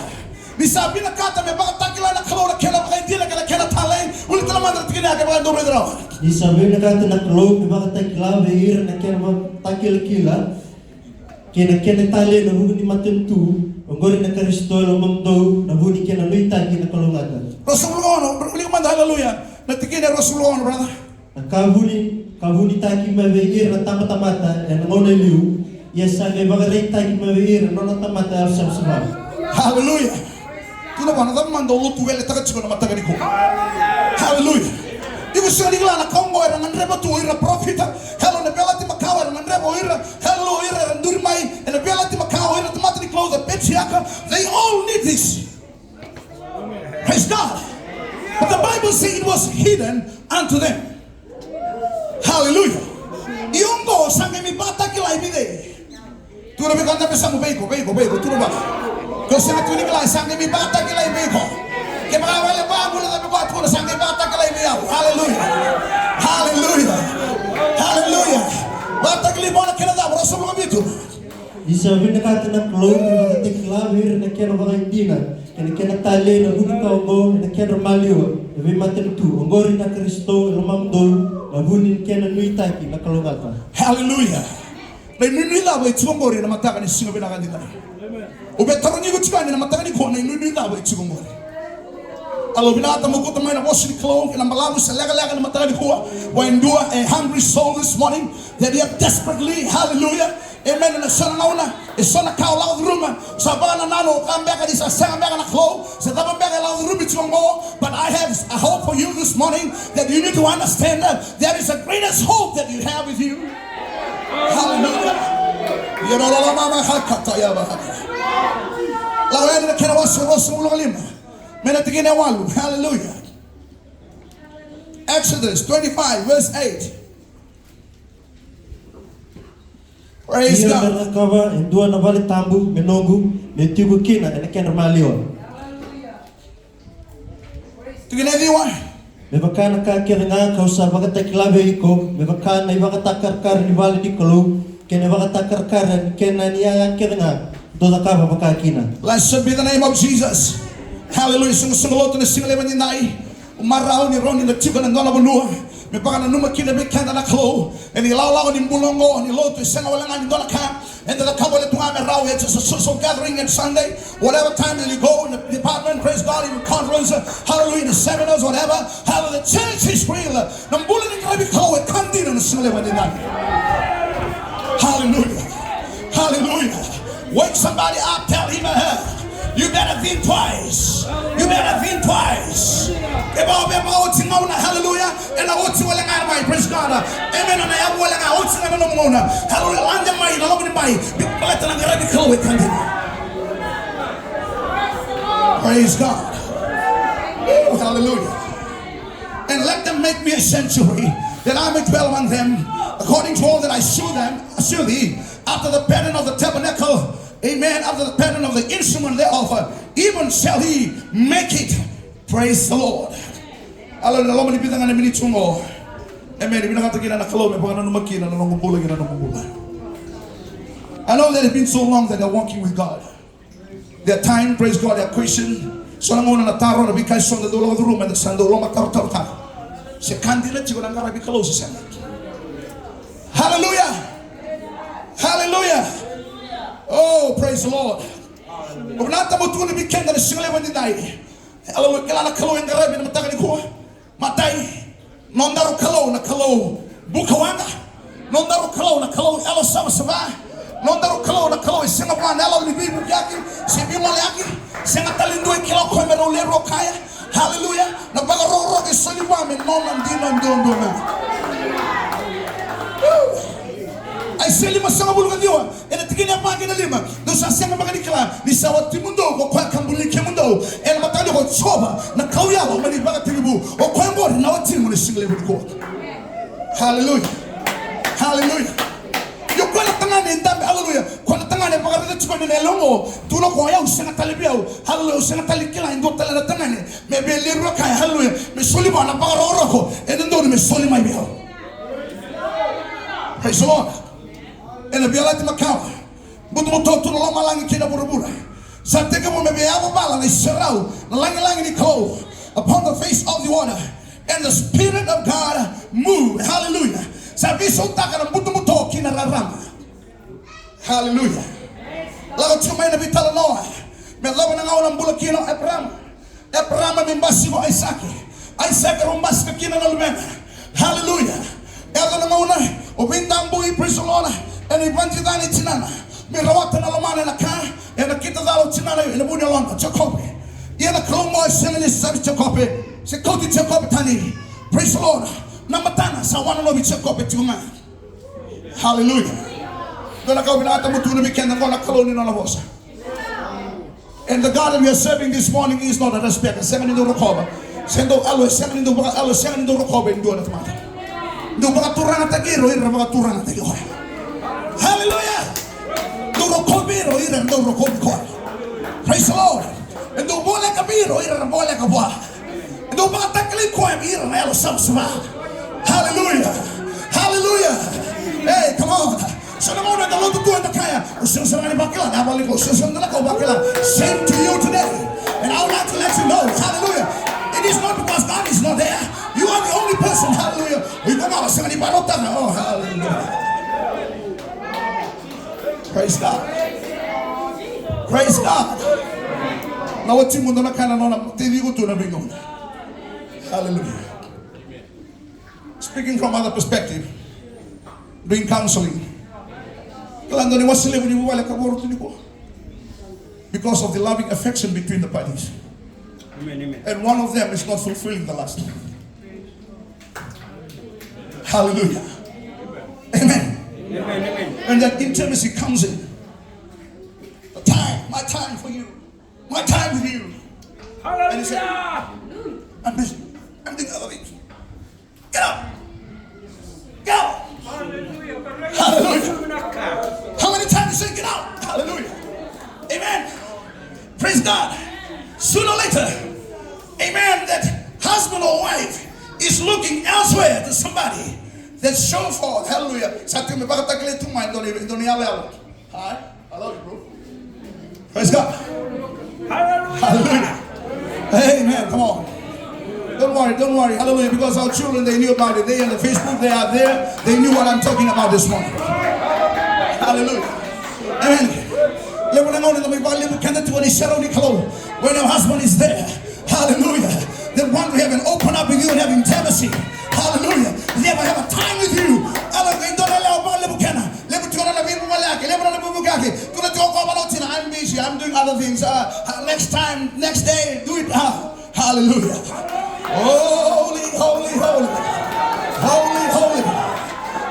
Ni sa vinakata me vakatakila na Kalou na kena vakaidina kei na kena talei, wili tale mada na tikina ya kevaka dou raica rawa. Ni sa vinakata na Kalou me vakatakila vei ira na kena vakatakilakila kei na kena talei ena vuku ni matanitu oqori na Karisito e lomamudou, ena vuku ni kena nuitaki na kalougata. Ruasagavulu ka ono, wili mada, hallelujah. Na tikina e ruasagavulu ka ono, brother. Na ka vuni, ka vunitaki mai vei ira na tabatamata ena gauna e liu, ia sa qai vakaraitaki mai vei ira na nona tamata yalosavasava. Hallelujah. Tukuna vua na cava mada o lotu weletaka tiko na mataka nikua? Hallelujah. Iko sega ni kila na ka oqo era gadreva tu o ira na parofita? Hello, na Veiyalayalati Makawa era gadreva o ira. Hello, o ira era duri mai ena Veiyalayalati Makawa, o ira na tamata ni Kalou, the patriarch. They all need this. Praise God. But the Bible says it was hidden unto them. Hallelujah. Ia oqo sa qai mai vakatakilai vei cei? Tukuna vei koya na dabe yasamu, vei iko, vei iko, vei iko, tukuna vua. Ko sega tu ni kila, sa qai mai vakatakilai vei iko. Kevaka e vale vakavuna, dabe vua, tukuna, sa qai vakatakilai vei au. Hallelujah. Hallelujah. Hallelujah. Vakatakilai vua na kena cava? Ruasagavulu ka vitu. Ni sa vinakata na Kalou me vakatakila vei ira na kena vakaidina kei na kena talei ena vuku ni ka oqo, na kedra maliwa na veimatanitu oqori na Karisito e lomamudou, ena vuku ni kena nuitaki na kalougata. Hallelujah. Na inuinui cava e tiko oqori ena mataka ni siga vinaka edaidai? Au via tarogi iko tiko yani ena mataka nikua, na inuinui cava e tiko oqori? Au vinakata mo kauta mai na vosa ni Kalou ena balavu se lekaleka ena mataka nikua. Vua e dua, a hungry soul this morning that you have desperately, hallelujah, amen, ena so na gauna, e so na ka o lako curuma, sa vakanananu o kaya beka ni sa sega beka na Kalou, se cava beka e lako curumi tiko oqo. But I have a hope for you this morning that you need to understand that there is a greatest hope that you have with you. Hallelujah. Lako yani na kena wase ruasagavulu ka lima, mai na tikina e walu. Hallelujah. Exodus twenty-five, verse eight. Praise God. Ia me cakava e dua na vale tabu me noqu, me tiko kina ena kedra maliwa. Tikina e ciwa. Me vaka na ka kece ga kau sa vakatakila vei iko, me vaka na ivakatakarakara ni vale ni Kalou kei na ivakatakarakara ni kena iyaya kece ga, dou cakava vaka kina. Blessed be the name of Jesus. Hallelujah. Soqosoqo lotu ena siga levu edaidai. Au marau ni rawa ni na tiko ena dua na vanua me vakananuma kina vei keda na Kalou ena ilakolako ni bula oqo ni lotu. E sega wale ga ni dua na ka eda cakava wale tu ga me rawa, it's just a social gathering on Sunday, whatever time that you go in the department, praise God, in conference, hallelujah, in the seminars, whatever. Hallelujah, the church is real. Na bula ni qaravi Kalou e ka dina ena siga levu edaidai. Hallelujah. Hallelujah. Wake somebody up, tell him or her, You better think twice. You better think twice. Kevaka o via vakaoti gauna, hallelujah, ena oti wale ga mai, praise God. Amen. Ena yavu wale ga, oti ga na nomu gauna. Hallelujah. Lade mai na loma ni bai. Baleta na qaravi Kalou e ka dina. Praise God. Ooh, hallelujah. And let them make me a sanctuary, that I may dwell among them, according to all that I shew them, shew thee, after the pattern of the tabernacle, amen, after the pattern of the instrument thereof, even shall he make it. Praise the Lord. Hallelujah. Loma ni vica ga na miniti oqo. Amen. Vinakata kina na Kalou me vakananuma kina na noqu bula kei na nomu bula. I know that it's been so long that they're walking with God. Their time, praise God, their question. So na gauna na taro, na veika eso da dau lako curuma, eda sa dau lomatarotarotaka se ka dina tiko na qaravi Kalou se sega. Hallelujah. Hallelujah. Oh, praise the Lord. O na tabu tu ni weekend na siga levu ni dai. Hallelujah. Kila na Kalou e qaravi na mataka nikua. Matai, nodaru Kalou na Kalou bukawaqa. Nodaru Kalou na Kalou yalo savasava. Nodaru Kalou na Kalou e sega vua na yalo ni veivukiyaki se veigoleyaki. Sega tale ni dua e kila o koya me rau lewe rua kaya. Haleluya. Na vakarokoroko e soli vua me nona dina duadua ga. Woo! Aisea limasagavulu ka ciwa. Ena tikina e va kei na lima, dou sa sega beka ni kila ni sa watimudou ko koya ka buli kemudou? Ena mataka ni ko Jiova na Kalou yalo mai na ivakatekivu, o koya oqori na watimu na siga levu nikua. Haleluya. Haleluya. Io, koya na tagane e dabe, haleluya. Koya na tagane e vakaraica tiko ni na yalo oqo, tukuna o koya, au sega tale vei au. Haleluya, au sega tale ni kila e dua tale na tagane me via lewe rua kaya, haleluya, me soli vua na vakarokoroko e dodonu me soli mai vei au. Praise the Lord. Ena Veiyalayalati Makawa, butobuto tu na lomalagi kei na vuravura. Sa tekivu me veiyavavala na iserau na lagilagi ni Kalou, upon the face of the water, and the Spirit of God moved. Hallelujah. Sa veisautaka na butobuto kei na rarama. Hallelujah. Lako tiko mai na veitalanoa me yacova na gauna bula kina o Eparama. Eparama me basika o Aisake. Aisake rau basika kina na luvena. Hallelujah. Yaco na gauna o veidabui, praise the Lord, ena ivadicani tinana me rawata na lomana ena ka, ena kitacala o tinana ena vuku ni yalona o Jekope. Ia na Kalou mo e sega ni savi Jekope se kauti Jekope tani. Praise the Lord. Na matana sa wananavi Jekope tiko ga. Hallelujah. Dua na ka au vinakata mo tukuna vei keda, qo na Kalou ni nona vosa. And the God that we are serving this morning is not a respecter. Sega ni dau rokova. Sega ni dau yalo, sega ni dau vakayalo, sega ni dau rokova e dua na tamata. Dau vakaturagataki ira o ira era vakaturagataki koya. Hallelujah. Dau rokovi ira o ira era dau rokovi koya. Praise the Lord. E dau voleka vei ira o ira era voleka vua. E dau vakatakilai koya vei ira na yalo savasava. Hallelujah. Hallelujah. Hey, come on. So na gauna eda lotu tu eda kaya, o sega sara ga ni vakila na yavavala ni Kalou, o sega sara ga ni vakila. Same to you today. And I would like to let you know, hallelujah. It is not because God is not there. You are the only person, hallelujah. O iko ga o sega ni vakarautaka. Oh, hallelujah. Praise God. Praise God. Na watimu dua na ka na nona tei iko tu na veigauna. Hallelujah. Speaking from other perspective, doing counseling. Kila dua ni wase levu ni vuvale ka voro tu nikua. Because of the loving affection between the parties. Amen, amen. And one of them is not fulfilling the last. Hallelujah. Amen. Amen, amen. And that intimacy comes in. The time, my time for you. My time with you. And he said, hallelujah. I'm busy. I'm doing other things. Get up. Get up. Hallelujah. Hallelujah. How many times you say, get up? Hallelujah. Amen. Praise God. Sooner or later, amen, that husband or wife is looking elsewhere to somebody that show forth. Hallelujah. Sa tiko me vakatakilai tu mai e dua na, e dua na yaloyalo. Hi. I love you, bro. Praise God. Hallelujah. Hallelujah. Amen. Come on. Don't worry, don't worry. Hallelujah. Because our children, they knew about it. They on the Facebook, they are there. They knew what I'm talking about this morning. Hallelujah. Amen. Levu na gauna eda mai vakalevu keda tu ena iserau ni Kalou. When your husband is there, hallelujah, then one we have an open up with you and have intimacy. Hallelujah. They have, have a time with you. Hallelujah. Dua na lewa vakalevu kena. Levu tiko na nona veivuvale yake, levu na nona veivuvale yake. Tukuna tiko o koya vua na watina, I'm busy, I'm doing other things. Uh, uh, Next time, next day, do it. Ah, hallelujah. Holy, holy, holy. Holy, holy.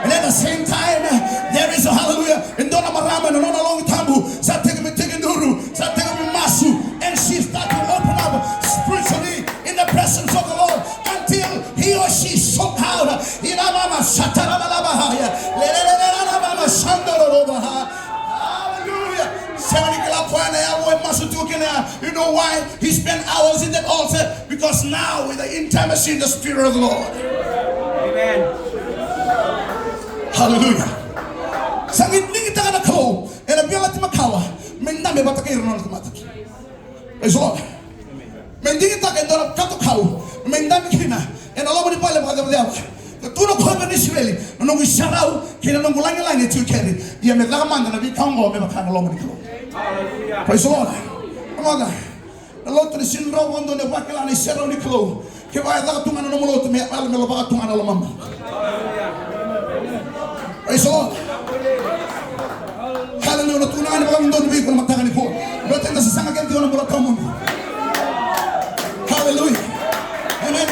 And at the same time, there is a hallelujah. E dua na marama, na nona logi tabu sa tekivu me tekiduru, sa tekivu me masu. And she start to open up spiritually in the presence of the Lord until he or she sold out. Ina mama satarana la bahaya. Lelelelelele mama sandoro lo baha. Hallelujah. Sega ni kila koya na yavu e masu tu kina. You know why? He spent hours in that altar because now with the intimacy in the Spirit of the Lord. Amen. Hallelujah. Sa qai digitaka na Kalou ena Via Lati makawa me dabe vata kei ira na nona tamata. Praise the Lord. Me digitaka e dua na kato kau me dabe kina ena loma ni vale vakacavacava. Ka tukuna o koya vei Isireli, na noqu iserau kei na noqu lagilagi e tiko keri. Ia me caka mada na veika oqo me vaka na loma ni Kalou. Praise the Lord. Rogoca. Na lotu ni sega ni rawa vakadua ni vakila na iserau ni Kalou kevaka e caka tu ga na nomu lotu me yala me lavaka tu ga na lomamu. Praise the Lord. Hallelujah. Na tukuna ga ni vakadodonu vei iko na mataka nikua. Baleta eda sasaga keda tiko na bula tawamudu. Hallelujah. Amen.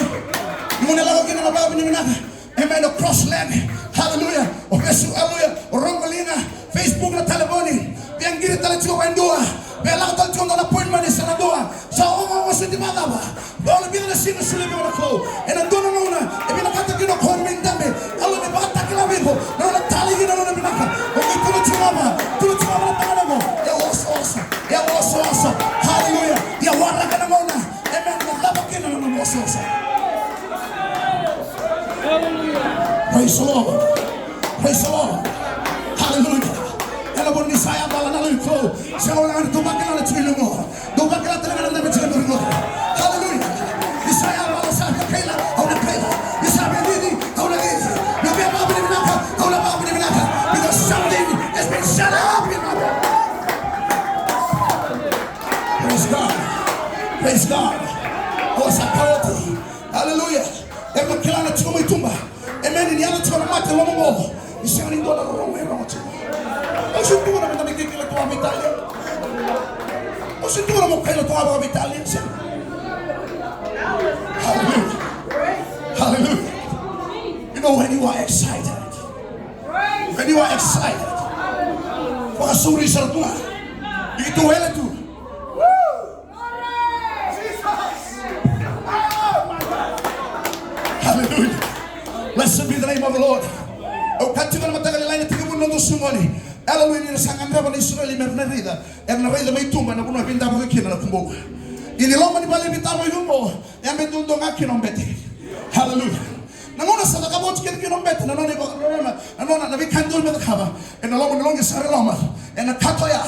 Ni mo na lako kina na vakavinavinaka. Amen. O cross leg. Hallelujah. O vesu, hallelujah. O rogo liga. Facebook, na talevoni. Via qiri tale tiko vua e dua. Via lako tale tiko na appointment ni sala dua. Sa ogaoga soti vakacava? Dua na vica na siga solia vei iko na Kalou. Ena dua na gauna e vinakata kina o koya me dabe. Au na vakatakila vei iko na nona talei kina na nona vinaka. O qai tukuna tiko vua, tukuna tiko vua na tagane qo, ia osooso, ia osooso. Hallelujah. Ia waraka na gauna. Amen. Na cava kina na nona osooso? Praise the Lord. Praise the Lord. Hallelujah. Ena vuna ni sa yavala na lewe ni Kalou. Sega walega ni dou vakila na tiko i lumu. Dou vakila tale ga na dabe tiko i lumu. Hallelujah. Ni sa yavala, sa via kaila, au na kaila. Ni sa via cici, au na cici. Ni via vakavinavinaka, au na vakavinavinaka. Because something has been set up in my life. Praise God. Praise God. O sa kauti. Hallelujah. Era na kila na tiko mai tuba. Amen. Ni yaco tiko na mate loma qo. Ni sega ni dua na rorogo e rogo tiko. Au se tukuna meda mai kaikaila tu ga vei Italia. Au se tukuna mo kaila tu ga vaka vei Italia. Sega. Hallelujah. Hallelujah. You know when you are excited. When you are excited. Vakasauri sara tu ga. Ni tu wele tu. Woo! Hallelujah. Blessed be the name of the Lord. Au kaya tiko na mataka lailai na tekivu ni noda soqoni. Hallelujah. Ni ra sa gadreva na Isireli me ra na raica, era na raica mai tuba na vanua e veidavuki kina na kubou. Ia ni loma ni vale ni veitaro i Vumbo, e a bete duadua ga kina o bete. Hallelujah. Na gauna sa cakava oti kece kina o bete na nona, na nona, na nona, na veika e dodonu me cakava. Ena loma ni loqi sara e loma, ena kato ya.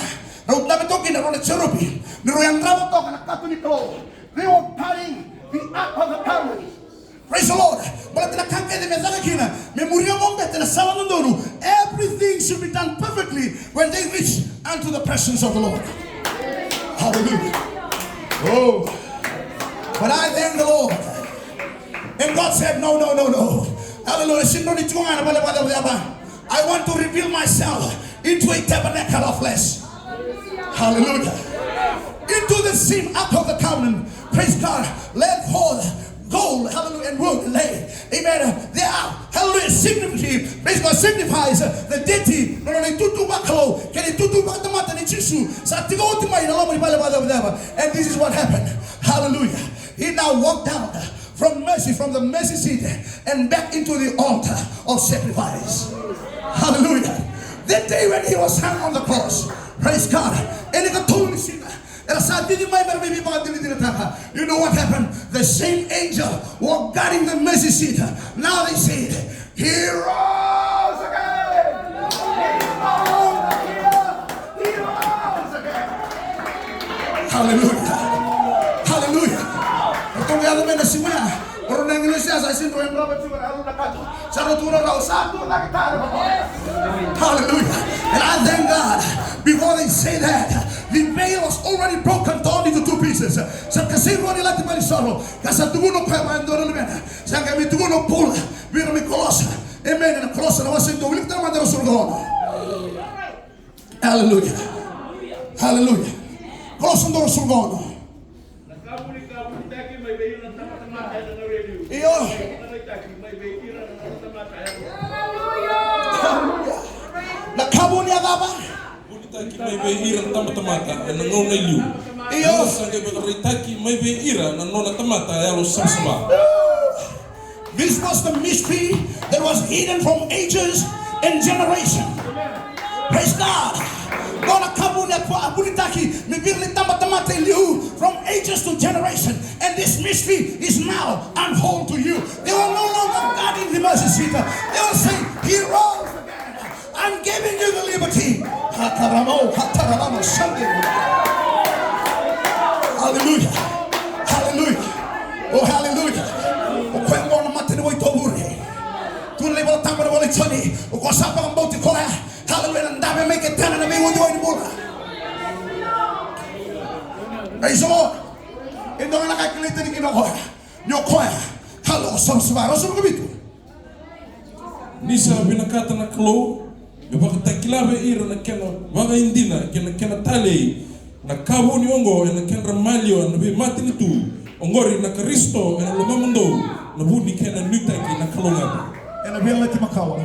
Rau dabe toka kina rau na jerupi. Ni rau yadrava toka na kato ni Kalou. They were carrying the Ark of the Covenant. Praise the Lord. Baleta na ka kece me caka kina, me muria mo bete na sala dodonu. Everything should be done perfectly when they reach unto the presence of the Lord. Hallelujah. Oh. But I thank the Lord. And God said, "No, no, no, no." Hallelujah. Sega ni tiko ga na vale vakacavacava. I want to reveal myself into a tabernacle of flesh. Hallelujah. Into the same ark of the covenant. Praise God. Laid forth gold. Hallelujah. And wood lay. Amen. They are. Hallelujah. Significant. Praise God. Signifies the deity. Na nona itutu vakalou kei na itutu vakatamata nei Jisu. Sa tiko oti mai na loma ni vale vakacavacava. And this is what happened. Hallelujah. He now walked down from mercy, from the mercy seat, and back into the altar of sacrifice. Hallelujah. That day when he was hung on the cross, praise God. Ena ikatolu ni siga era sa cici mai me ra mai veivakadinadinataka. You know what happened? The same angel was guarding the mercy seat. Now they said, "He rose again." He rose again. He rose again. Hallelujah. Hallelujah. Ratou qai yaco mai na siga ya. O rau na agilosi ya sa sega ni rau yadrava tiko na yalo na kato. Sa rau tukuna rau sa tu cake tale. Hallelujah. And I thank God. Before they say that, the veil was already broken down into two pieces. Sa kasei rua na ilati balisoro. Ka sa tukuna o koya vua e dua na luvena. Sa qai mai tukuna o Paula vei ira mai Kolosa. Amen. Ena Kolosa na wase dua, wilika tale mada na ruasagavulu ka ono. Hallelujah. Hallelujah. Kolosa dua, ruasagavulu ka ono. Io. Haleluya. Na ka vuni a cava? Vunitaki mai vei ira na tabatamata ena gauna e liu. Io. Sa qai vakaraitaki mai vei ira na nona tamata yalosavasava. This was the mystery that was hidden from ages and generation. Praise God. Qo na ka vuni a vunitaki mai vei ira na tabatamata e liu from ages to generation. And this mystery is now unfold to you. They will no longer guarding the mercy seat. They will say, "He rose again. I'm giving you the liberty." Hataramo, hataramo, Sunday. Hallelujah. Hallelujah. Oh, hallelujah. O koya gona mata ni wai tovure. Tu na iVola Tabu na ivola i Joni. O koya sa vakabauti koya. Hallelujah. Na dave mai ke tena na veiwai ni bula. Praise the Lord. E dua na ka kilai tani kina o koya. Ni o koya. Halo, Sosova, Rosova Kavitu. Ni sa vinakata na Kalou me vakatakila vei ira na kena vakaidina kei na kena talei na ka vuni oqo ena kedra maliwa na veimatanitu, oqori na Karisito ena lomamudou, na vu ni kena nuitaki na kalougata. Ena Veiyalayalati Makawa.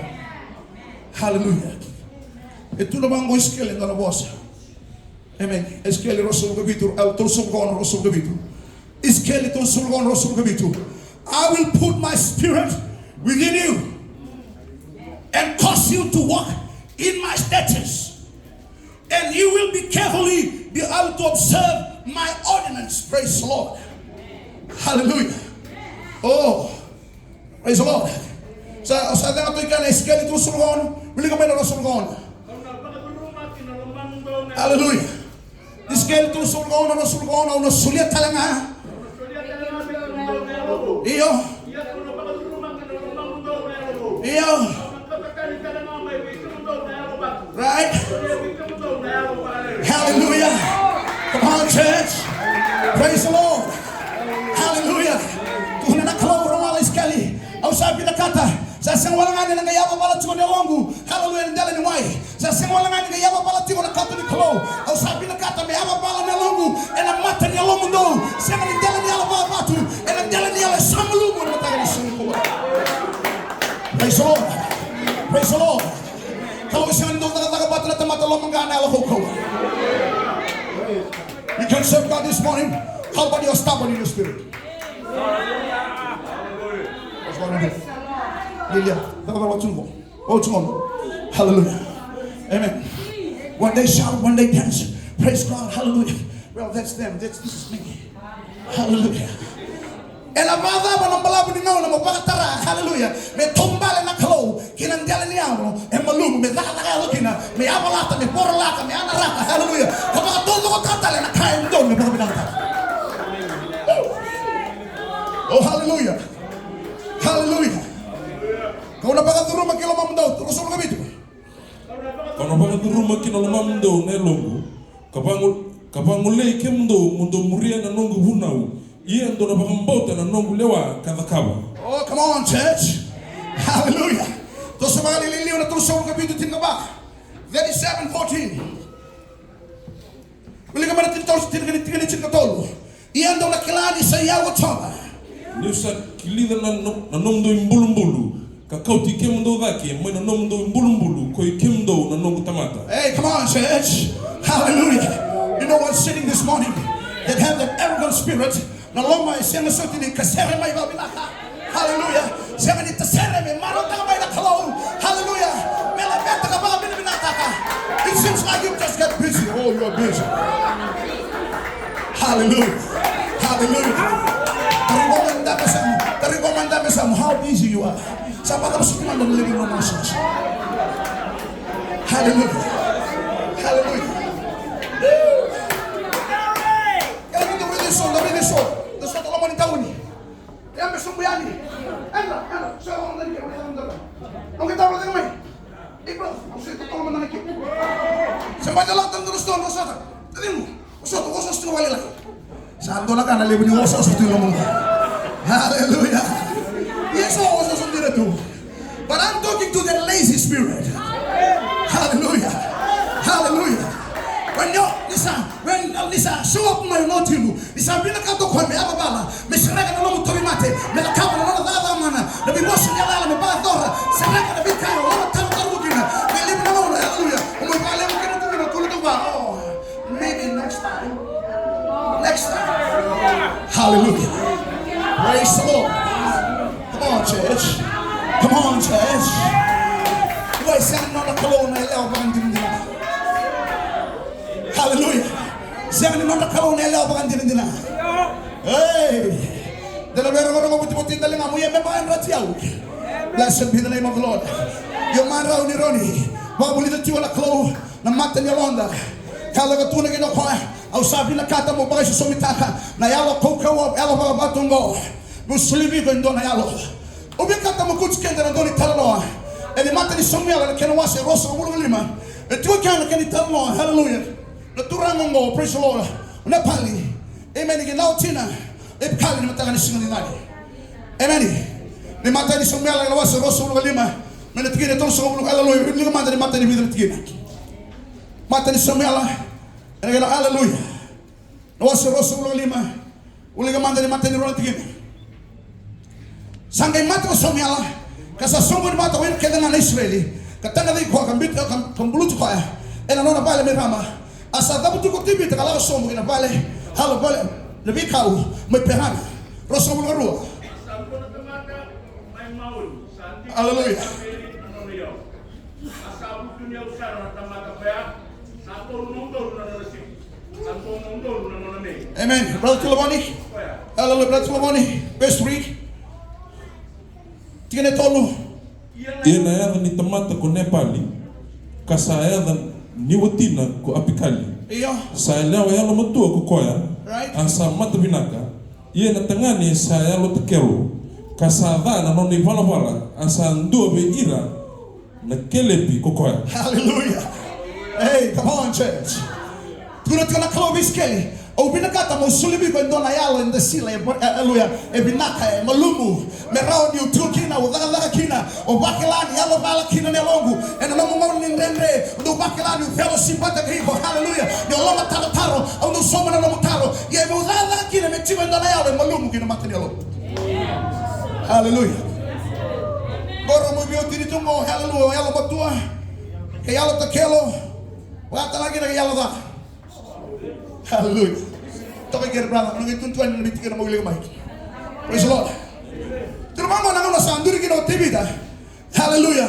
Haleluya. E tu na vaqo Isikeli ena nona vosa. Amen. Isikeli ruasagavulu ka vitu, e, tolusagavulu ka ono, ruasagavulu ka vitu. Isikeli tolusagavulu ka ono, ruasagavulu ka vitu. I will put my spirit within you and cause you to walk in my statutes. And you will be carefully be able to observe my ordinance. Praise the Lord. Hallelujah. Oh, praise the Lord. Sa, sa cega tu i kea na Isikeli tolusagavulu ka ono, wilika mai na ruasagavulu ka ono. Hallelujah. Isikeli tolusagavulu ka ono, ruasagavulu ka ono, au na solia tale ga. Io. Io. Right? Hallelujah. Come on, church. Praise the Lord. Hallelujah. Tukuna na Kalou, rogoca Isikeli. Au sa vinakata. Sa sega wale ga ni na qai yavavala tiko na yaloqu. Hallelujah, ena dela ni wai. Sa sega wale ga ni qai yavavala tiko na kato ni Kalou. Au sa vinakata me yavavala na yaloqu ena mata ni yalomudou. Sega ni dela ni yalo vakavatu, ena dela ni yalo e sa malumu ena mataka ni siga nikua. Praise the Lord. Praise the Lord. Kalou e sega ni dau cakacaka vata na tamata lomaqa na yalo kaukauwa. You can serve God this morning. How about you're stubborn in your spirit? What's going on here? Lilia, cakacaka vatu qo. Hallelujah. Amen. One day shout, one day dance. Praise God. Hallelujah. Well, that's them. That's, this is me. Hallelujah. Ena vakacava na balavu ni gauna mo vakatara? Hallelujah. Me taubale na Kalou ki na dela ni yalo e malumu, me cakacaka yalo kina, me yavalata, me vorolaka, me anaraka. Hallelujah. Ka vakataucokotaka tale na ka e dodonu me vakavinakataka. Oh, hallelujah. Hallelujah. Kau na vakacuruma ki lomamudou, ruasagavulu ka vitu. Kau na vakacuruma ki na lomamudou na yaloqu, ka vago-, ka vagolei kemudou mo dou muria na noqu vunau. Ia dou na vakabauta na noqu lewa ka cakava. Oh, come on, church. Hallelujah. Toso vakalailai liu na tolusagavulu ka vitu, tinikava. Thirty-seven fourteen. Wilika mai na tini tolu, tini, tini, tinikatolu. Ia dou na kila ni sa i au ko Jiova. Niu sa kilica na, no, na nomudou ibulubulu, ka kauti kemudou cake mai na nomudou ibulubulu, koi kemudou na noqu tamata. Hey, come on, church. Hallelujah. You know what's sitting this morning? That have that arrogant spirit. Na loma e sega soti ni kasere mai vakavinaka. Hallelujah. Sega ni tasere me marautaka mai na Kalou. Hallelujah. Me laveta ka vakavinavinakataka. It seems like you just get busy. Oh, you are busy. Hallelujah. Hallelujah. Taroga mada me samu. Taroga mada me samu. How busy you are. Sa vakavasuki mada na living room na church. Hallelujah. Hallelujah. Kila ni dou raica eso, dou raica eso. Dou sota loma ni tauni. Yabe sobu yani. Edra, Edra, sota loma ni tauni. Au qai taro cake mai. Ei, brother, au sota loma ni tauni. Se mai dou lako tale dou sota, dou sota. Tacimu, o sota, o sota tiko vakalailai. Sa dua na ka na levu ni osooso tu i lomaqu. Hallelujah. Io, sa osooso dina tu. But I'm talking to the lazy spirit. Hallelujah. Hallelujah. When you, ni sa, when, ni sa show up mai na watimu, ni sa vinakata o koya me yavavala, me sa Sereka na nomu tauvimate me cakava na nona cakacaka mana. Na veivosa ni yalayala me vakayacora. Sereka na veika o lako tarutarua kina. Me levu na gauna, haleluya, o mai vakalevu kina tu kina, tu na tuba. Oh, maybe next time. Next time. Hallelujah. Praise the Lord. Come on, church. Come on, church. Oi, sega ni nona Kalou na yalewa vakadinadina. Hallelujah. Sega ni nona Kalou na yalewa vakadinadina. Ei. Da na veirogoci vutivuti daligamu, ia me vakayadrati au. Blessed be the name of the Lord. Io, marau ni rawa ni vakavulica tiko na Kalou na mata ni yaloda. Ka lako tu na kina o koya, au sa vinakata mo vakaisosomitaka na yalo kaukauwa, yalo vakavatu oqo. Meu solia vei iko e dua na yalo. Au vinakata mo kauti keda na dua na italanoa. Ena imatai ni Samuela na kena wase ruasagavulu ka lima. E tiko kina na kena italanoa. Hallelujah. Na turaga oqo, praise the Lord, o Nepali. Amen. Kei na watina o Epikali, na mataka ni siga nikua. Amen. Ni matai ni Samuela, na wase ruasagavulu ka lima, mai na tikina e tolusagavulu. Hallelujah. Wilika mada ni matai ni vica na tikina. Matai ni Samuela, ena kena, hallelujah. Na wase ruasagavulu ka lima, wilika mada ni matai ni rua na tikina. Sa qai mate ko Samuela, ka sa soqoni vata ko ira kece ga na Isireli, ka tagicaki koya, ka biuti, ka, ka buluti koya ena nona vale mai Rama. A sa cavuti ko Tevita ka lako sobu ki na vale, halo vale, na veikau mai Perana. Ruasagavulu ka rua. Haleluya. Amen. Brother Tilavoni. Hallelujah, Brother Tilavoni. Verse three. Tikina e tolu. Ia na yaca ni tamata ko Nepali, ka sa yaca ni watina ko Apikali. Io. Sa yalewa yalomatua ko koya, right, a sa mata vinaka. Ia na tagane sa yalo takelo, ka sa ca na nona ivalavala, a sa dua vei ira na kelepi ko koya. Hallelujah. Hey, come on, church. Tukuna tiko na Kalou vei Isikeli, au vinakata meu solia vei iko e dua na yalo, e dua na sila, e, e, hallelujah, e vinaka, e malumu. Me rawa niu tu kina, o cakacaka kina, o vakila ni yalo cala kina na yaloqu. Ena nomu gauna ni dredre, au dau vakila niu fellowship vata kei iko, hallelujah. Niu loma tarotaro, au dau sauma na nomu taro. Ia meu cakacaka kina me tiko e dua na yalo e malumu ki na mata ni yaloqu. Hallelujah. Qori mo veiwatini tu qo, hallelujah, yalomatua, kei yalo takelo, vakatalega kina kei yalo ca. Hallelujah. Toka kere brother, na qai tutu yani na tikina mo wilika mai. Praise the Lord. Tukuna vaqo na gauna sa duri kina o Tevita. Hallelujah.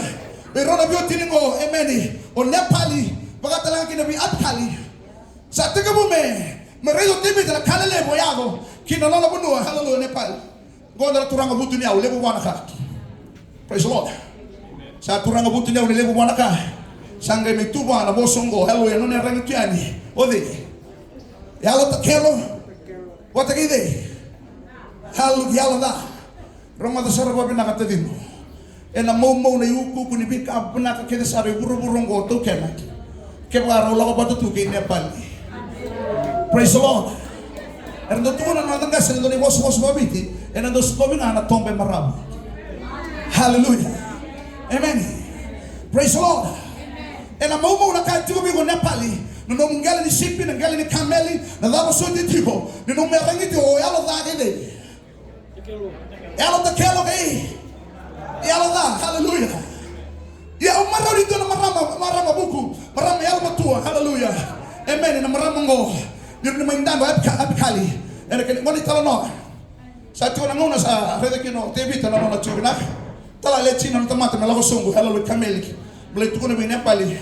Vei rau na veiwatini qo, amen. O Nepali, vakatalega kina vei Apikali. Sa tekivu me, me raica o Tevita na ka lelevu e yaco ki na nona vanua, hallelujah, Nepali. Qo na turaga vutuniyau, levu vua na ka. Praise the Lord. Sa turaga vutuniyau ni levu vua na ka. Sa qai mai tu vua na vosa oqo, hallelujah, nona iyaragi tu yani. O cei? Yalo takelo. Vata kei cei? Hallelujah, yalo ca. Rogoca sara vakavinaka taciqu. Ena maumau na iukuuku ni veika vinaka kece sara e vuravura oqo, taukena. Kevaka rau lako vata tu kei Nepali. Praise the Lord. Era dau tukuna na noda qase na dau ni vosavosa vakaViti, ena dau sokovi ga na toba e maravu. Hallelujah. Amen. Praise the Lord. Ena maumau na ka e tiko vei iko Nepali, na nomu qele ni sipi, na qele ni kameli, na cava soti e tiko, ni nomu iyaragi tiko o yalo ca kei cei? Yalo takelo kei yalo ca, hallelujah. Ia au marau ni dua na marama, marama vuku, marama yalomatua, hallelujah. Amen, na marama oqo, ni rawa ni mai dabe o Apika-, Apikali. Ena kena gone italanoa. Sa tiko na gauna sa raica kina o Tevita na nona tiko vinaka. Tala le tiko na tamata me lako sobu, hallelujah, kameli. Me lai tukuna vei Nepali.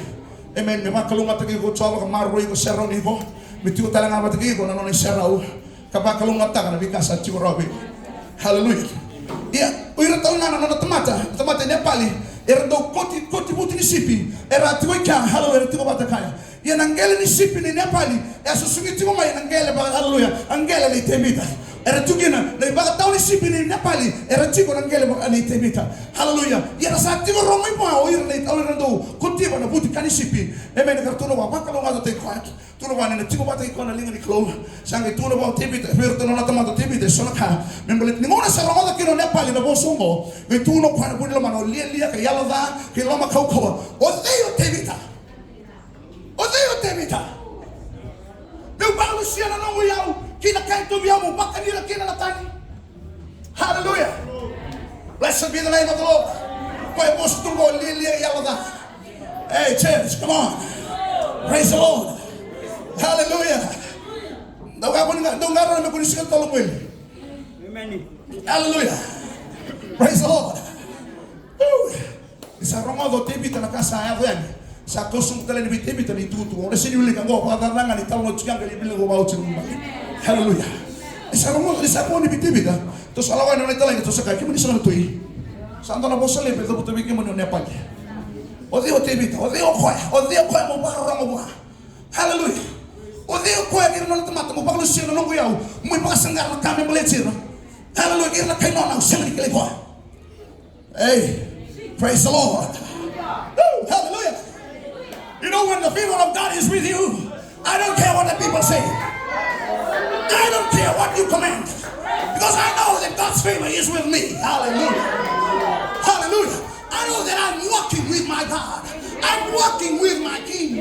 Amen, me vakalougatataki iko Jiova ka maroroi iko, serauni iko. Me tiko tale ga vata kei iko na nona iserau. Ka vakalougatataka na veika sa tiko rawa vei iko. Hallelujah. Ia, o ira tale ga na nona tamata, tamata e Nepali, era dau koti, koti vutu ni sipi, era tiko i kea, hallelujah, era tiko vata kaya. Ia na qele ni sipi ni Nepali, e a susugi tiko mai na qele vaka, hallelujah, na qele nei Tevita. Era tu kina, na ivakatawa ni sipi ni Nepali, era tiko na qele vaka nei Tevita. Hallelujah. Ia era sa tiko ro mai vua, o ira na, o ira dau kotiva na vutu ka ni sipi. Amen, ka ra tukuna vua, vakalougatataki koya. Tukuna vua ni na tiko vata kei koya na liga ni Kalou. Sa qai tukuna vua o Tevita, vei iratou na nona tamata o Tevita, e so na ka. Me baleta ni gauna sa rogoca kina o Nepali na vosa oqo, qai tukuna o koya na vu ni lomana, o lialia kei yalo ca, kei loma kaukauwa. O cei o Tevita? O cei o Tevita? Meu vakalusia na noqu iyau ki na ka e tauvi au meu vakani ira kina na tani. Hallelujah. Blessed be the name of the Lord. Koya e vosa tu qo, lialia, yalo ca. Hey, church, come on. Praise the Lord. Hallelujah. Dou qai kua ni ga, dou qai rawa me kua ni sega ni tolo qo eli. Amen. Hallelujah. Praise the Lord. Woo. Ni sa rogoca o Tevita na ka sa yaco yani, sa kau sobu tale yani vei Tevita na itukutuku. O na sega ni wilika qo, vakacaca ga ni talanoa tiko yani, qai wilika qo, vakaoti na. Hallelujah. Ni sa rogoca, ni sa kua yani vei Tevita, tou sa lako yani na nona italagi, tou sa kaya, kemuni saka na tui. Sa dua na vosa levu e cavuta vei kemuni o Nepali. O cei o Tevita? O cei o koya? O cei o koya mo vakarorogo vua? Hallelujah. O cei o koya kei ira na nona tamata mo vakalusia na noqu iyau, mo ivakasaqara na ka me baleti ira? Hallelujah. Kei ira na kai nona, au sega ni kilai koya. Hey, praise the Lord. Woo, hallelujah. You know, when the favor of God is with you, I don't care what the people say. I don't care what you command. Because I know that God's favor is with me. Hallelujah. Hallelujah. I know that I'm walking with my God. I'm walking with my King.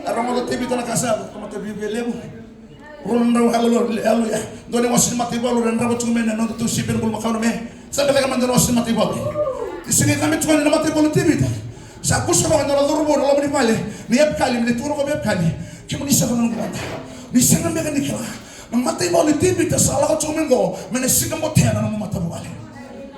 Era rogoca o Tevita na ka sa yaco, tamata viavialevu. Rua na drau, hallelujah, hallelujah. Dua na iwase ni mataivalu, rau drava tiko mai na noda tou sipi ena bulumakau na me. Sa beka mada na iwase ni mataivalu. Ni sega ni cabe tiko na mataivalu o Tevita. Sa kusa vaka na nona cauravou ena loma ni vale nei Epikali, me tukuna vei Epikali, kemuni saka na noqu wada. Ni sega beka ni kila, na mataivalu o Tevita sa lako tiko mai qo me na sikabotea na nomu matavuvale.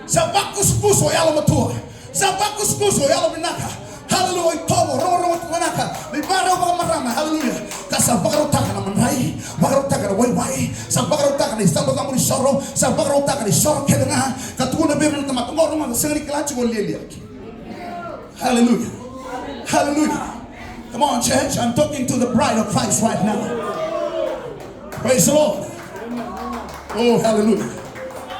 Sa vakusakusa o yalomatua. Sa vakusakusa o yalovinaka. Hallelujah. O itovo, rogorogo vinaka, na ivakarau vakamarama. Hallelujah. Ka sa vakarautaka na madrai, vakarautaka na waiwai, sa vakarautaka na icabocabo ni soro, sa vakarautaka na isoro kece ga. Ka tukuna vei ira na tamata, qo rogoca, sega ni kila tiko o lialia. Hallelujah. Hallelujah. Come on, church. I'm talking to the bride of Christ right now. Praise the Lord. Oh, hallelujah.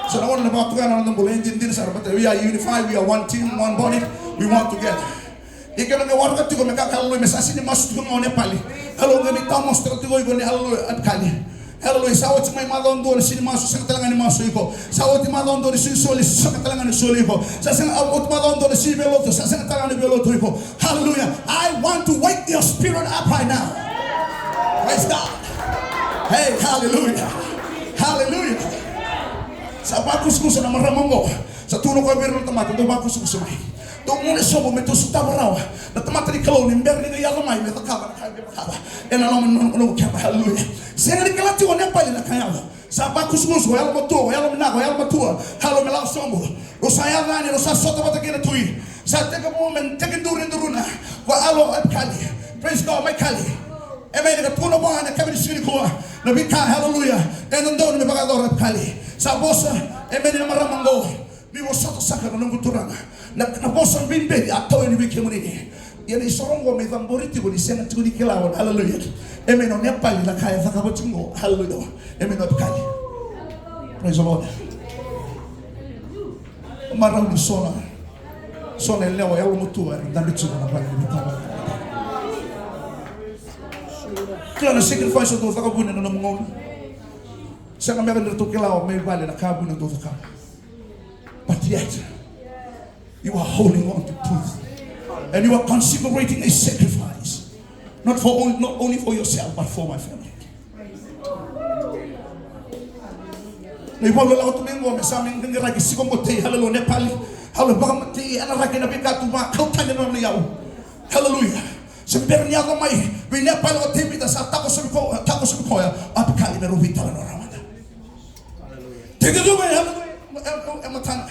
So na gauna na vakatokai na noda bula e dina, dina sara, but we are unified, we are one team, one body, we walk together. Ia kevaka o waraka tiko me kaya hallelujah, me sa sega ni masu tiko ga o Nepali. Hallelujah, ni tau masu tiko tiko iko ni hallelujah, Epikali. Hallelujah. Sa oti mai macawa dua ni sega ni masu, sega tale ga ni masu iko. Sa oti macawa dua ni sega ni soli, sega tale ga ni soli iko. Sa sega, a, oti macawa dua ni sega ni veilotu, sa sega tale ga ni veilotu iko. Hallelujah. I want to wake your spirit up right now. Praise God. Hey, hallelujah. Hallelujah. Sa vakusakusa na marama oqo. Sa tukuna o koya vei ira na tamata, dou vakusakusa mai. Dou gole sobu me tou sotava rawa na tamata ni Kalou ni bera ni qai yaco mai me cakava na ka e via cakava ena loma ni noqu keba. Hallelujah. Sega ni kila tiko o Nepali na ka e yaco. Sa vakusakusa o yalomatua, o yalovinaka, o yalomatua. Halo me lako sobu. Rau sa yaco yani, rau sa sota vata kei na tui. Sa tekivu me tekiduru e duruna ko Alo Epikali. Praise God, Epikali. Emeni. Ka tukuna vua ena yakavi ni siga nikua na veika, hallelujah, e dodonu me vakayacora, Epikali. Sa vosa, emeni, na marama oqo. Ni vosota saka na noqu Turaga. Na, na vosa bibi a tau yani vei kemuni. Ia na isoro oqo me cabori tiko ni sega tiko ni kila o, hallelujah. Emeni, o Nepali na ka e cakava tiko oqo, hallelujah. Emeni, o Epikali. Praise the Lord. Marau ni so na, so na yalewa yalomatua era dabe tiko na vale ni veitalo. Kila na sacrifice o dau cakava vuni ena nomu gauna. Sega beka ni ratou kila o mai vale na ka vuni o dau cakava. But yet, you are holding on to truth. And you are consecrating a sacrifice. Not for on-, not only for yourself, but for my family. Na ivalu e lako tu mai oqo me sa mai qaqiraki, sikobotei, hallelujah, Nepali. Hallelujah, vakamatei, ena raki na veika tu, vakau tani na nona iyau. Hallelujah. Se bera ni yaco mai vei Nepali o Tevita, sa takosovi ko-, takosovi koya o Epikali me rau veitalanoa rawa mada. Tekivu mai, hallelujah, e, e, e matana.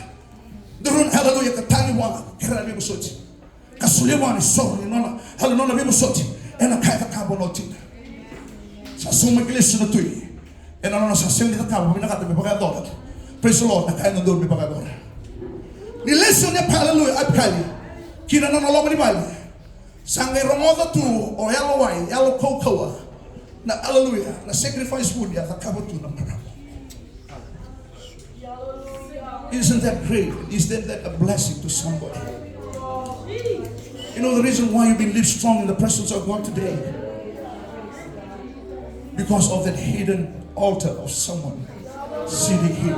Duruna, hallelujah, ka tagi vua, kere na veivosoti. Ka solia vua na isoro ni nona, halo, nona veivosoti ena ka e cakava o watina. Sa sauma ki lesu na tui ena nona sa sega ni cakava, vinakata me vakayacora. Praise the Lord, na ka e dodonu me vakayacora. Ni lesu o Nepali, hallelujah, Epikali ki na nona loma ni vale. Sa qai rogoca tu o yalowai, yalo kaukauwa, na, hallelujah, na sacrifice vuni a cakava tu na marama. Isn't that great? Isn't that a blessing to somebody? You know the reason why you can live strong in the presence of God today? Because of that hidden altar of someone sitting here.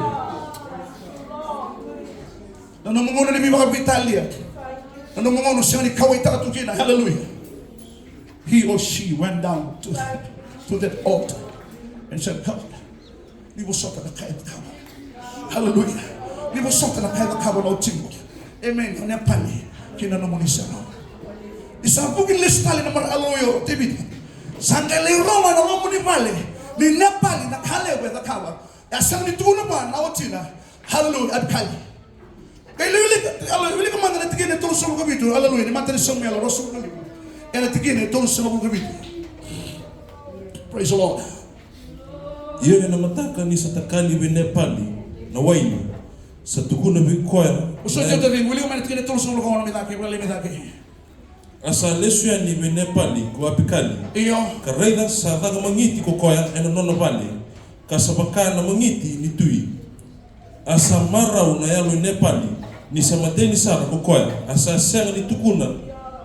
Na nomu gauna ni veivakaveitalia, na nomu gauna o sega ni kauwaitaka tu kina, hallelujah. He or she went down to, to that altar and said, God, Ni vosota na ka e cakava. Haleluya. Ni vosota na ka e cakava na watimu. Emeni. O Nepali kei na nomuni isoro. Ni sa vuki lesu tale na marama o Tevita, sa qai lai rogo ena loma ni vale ni Nepali na ka levu e cakava. E a sega ni tukuna vua na watina. Haleluya. Apikali. Qai lai wilika, alo, wilika mada na tikina e tolusagavulu ka vitu. Haleluya. Ni matai ni Samuela ruasagavulu ka lima, ena tikina e tolusagavulu ka vitu. Praise the Lord. Ia ena mataka ni sa takali vei Nepali na waini, sa tukuna vei koya. Vosoti oti, wilika mai na tikina e tolusagavulu ka ono me cake, vale me cake. A sa lesu yani vei Nepali ko Apikali. Io. Ka raica sa caka magiti ko koya ena nona vale, ka sa vaka na magiti ni tui. A sa marau na yalo i Nepali ni sa mateni sara ko koya, a sa sega ni tukuna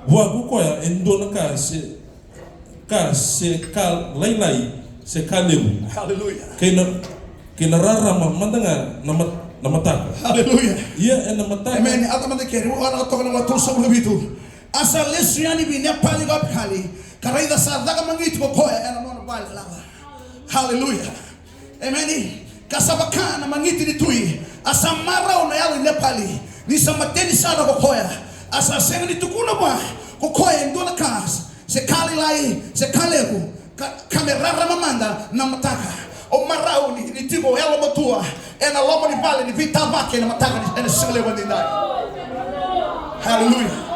vua ko koya e dua na ka se, ka se ka lailai se ka levu. Haleluya. Kei na, kei na rarama mada ga na mat-, na mataka. Haleluya. Ia ena mataka. Emeni. Ata mada keri, ua na toka na ua tolusagavulu ka vitu. A sa lesu yani vei Nepali ko Apikali, ka raica sa caka magiti ko koya ena nona vale lava. Haleluya. Emeni. Ka sa vaka na magiti ni tui. A sa marau na yalo i Nepali ni sa mateni sara ko koya. A sa sega ni tukuna vua ko koya e dua na ka se ka lailai se ka levu. Ka, ka me rarama mada na mataka. O marau ni, ni tiko yalomatua ena loma ni vale ni veitavaki ena mataka ni, ena siga levu edaidai. Haleluya.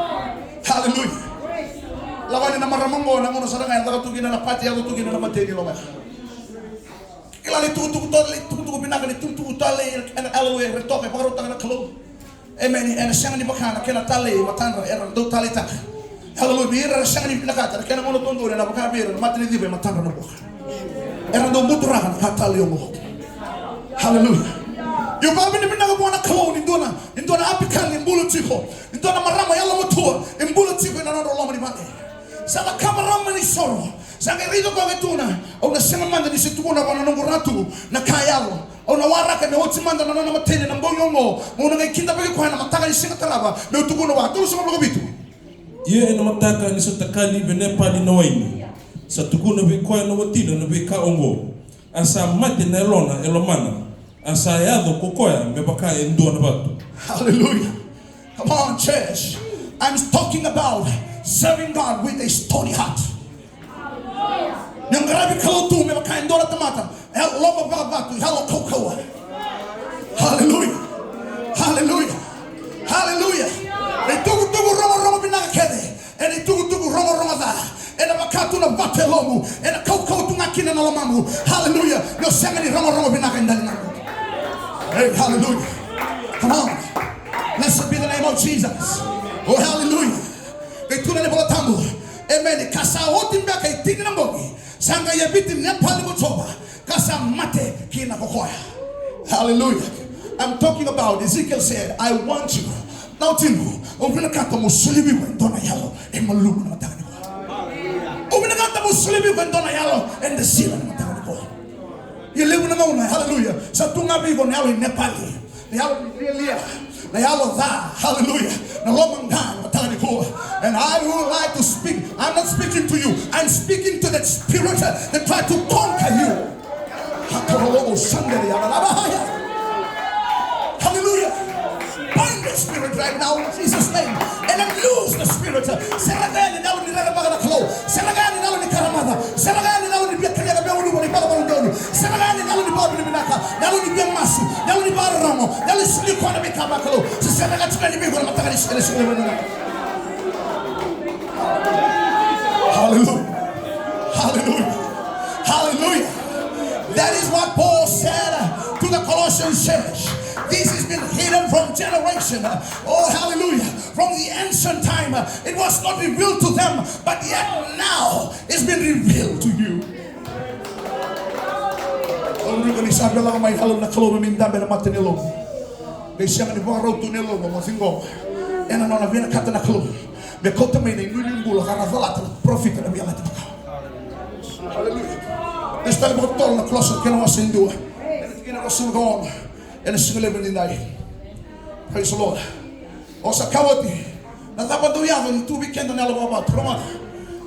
Haleluya. Lako yani na marama oqo, na gauna sara ga e caka tu kina na pati, yaco tu kina na mateni loma. Kila ni tukutuku tale, tukutuku vinaka, ni tukutuku tale ena, haleluya, e toka, e vakarautaka na Kalou. Emeni. Ena sega ni vaka na kena talei e matadra, era dau taleitaka. Haleluya. Vei ira era sega ni vinakata, na kena gauna dodonu ena vaka vei ira na mata ni civa e matadra na buka. Era dau buturaka na ka talei oqo. Haleluya. Io, vakavinavinaka vua na Kalou ni dua na, ni dua na Apikali e bula tiko, ni dua na marama yalomatua e bula tiko ena nodra loma ni vale. Sa cakava rarama ni soro. Sa qai raica koya e tukuna, au na sega mada ni se tukuna vua na noqu ratu na ka e yaco. Au na waraka me oti mada na nona mateni ena bogi oqo, meu na qai kidavaki koya ena mataka ni siga tarava, meu tukuna vua. Tolusagavulu ka vitu. Ia ena mataka ni sa takali vei Nepali na waini, sa tukuna vei koya na watina na veika oqo. A sa mate na yalona e lomana, a sa yaco ko koya me vaka e dua na vatu. Hallelujah. Come on, church. I'm talking about serving God with a stony heart. Ni o qaravi Kalou tu me vaka e dua na tamata, e loma vakavatu, yalo kaukauwa. Hallelujah. Hallelujah. Hallelujah. Na itukutuku rogorogo vinaka kece, ena itukutuku rogorogo ca, ena vaka tu na vatu e lomamu, ena kaukauwa tu ga kina na lomamu. Hallelujah. Ni o sega ni rogorogo vinaka e daligamu. Hey, hallelujah. Come on. Blessed be the name of Jesus. Oh, hallelujah. Qai tukuna na iVola Tabu. Amen. Ka sa oti beka e tini na bogi, sa qai yaviti Nepali ko Jiova, ka sa mate kina ko koya. Hallelujah. I'm talking about, Ezekiel said, I want you. Na watiqu, au vinakata mo solia vei iko e dua na yalo e malumu na mataka nikua. Au vinakata mo solia vei iko e dua na yalo e dasila na mataka nikua. Ia levu na gauna, hallelujah, sa tu ga vei iko na yalo i Nepali, na yalo ni lialia, na yalo ca, hallelujah, na lomaqa na mataka nikua. And I would like to speak. I'm not speaking to you. I'm speaking to that spirit that tried to conquer you. Hakorologo sandere ya na bahaya. Hallelujah. Bind the spirit right now in Jesus' name. And then loose the spirit. Sereka yani na yalo ni rerevaka na Kalou. Sereka yani na yalo ni karamaca. Sereka yani na yalo ni via kania ka via uluva ni vakavalu donu. Sereka yani na yalo ni vakavinavinaka. Na yalo ni via masu. Na yalo ni vakarorogo. Na yalo ni solia koya na veika vakalou. Se sereka tiko yani vei iko na mataka ni siga levu nikua. Hallelujah. Hallelujah. Hallelujah. That is what Paul said to the Colossian church. This has been hidden from generation. Oh, hallelujah. From the ancient time, it was not revealed to them, but yet now it's been revealed to you. Au raica ni sa belaga mai yalo na Kalou me dabe na mata ni lomamu. Qai sega ni vakarau tu na yalomu mo ciqoma. Ena nona vinakata na Kalou me kauta mai na inuinui bula ka ra calata na parofita na veiyalayalati vakaoqo. Hallelujah. Lesu tale vakatotolo na Kolose, kena wase e dua, ena tikina e ruasagavulu ka ono, ena siga levu nikua. Praise the Lord. O sa kaya oti, na cava dau yaco ni tu vei keda na yalo vakavatu, rogoca.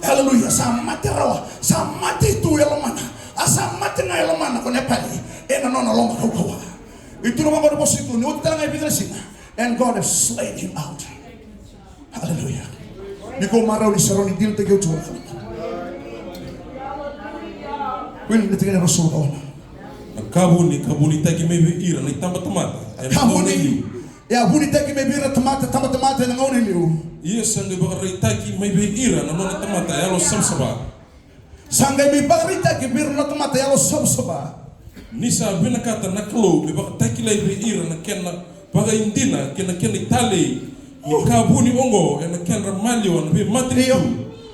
Hallelujah. Sa mate rawa, sa mate tu e lomana. A sa mate ga e lomana ko Nepali. Ena nona loga kaukauwa. E tukuna vaqo na vosa ni Kalou, ni oti tale ga e vica na siga, and God have slain him out. Hallelujah. Ni ko marau ni sa rawa ni deal-taki au tu. Wili na tikina e ruasagavulu ka ono. Na ka vuni, ka vunitaki mai vei ira na itabatamata ena gauna e liu. Ka vuni. E a vunitaki mai vei ira na tamata, tabatamata ena gauna e liu. Ia sa qai vakaraitaki mai vei ira na nona tamata yalosavasava. Sa qai mai vakaraitaki vei ira na tamata yalosavasava. Ni sa vinakata na Kalou me vakatakilai vei ira na kena vakaidina kei na kena italei, ni ka vuni oqo ena kedra maliwa na veimatanitu. Io.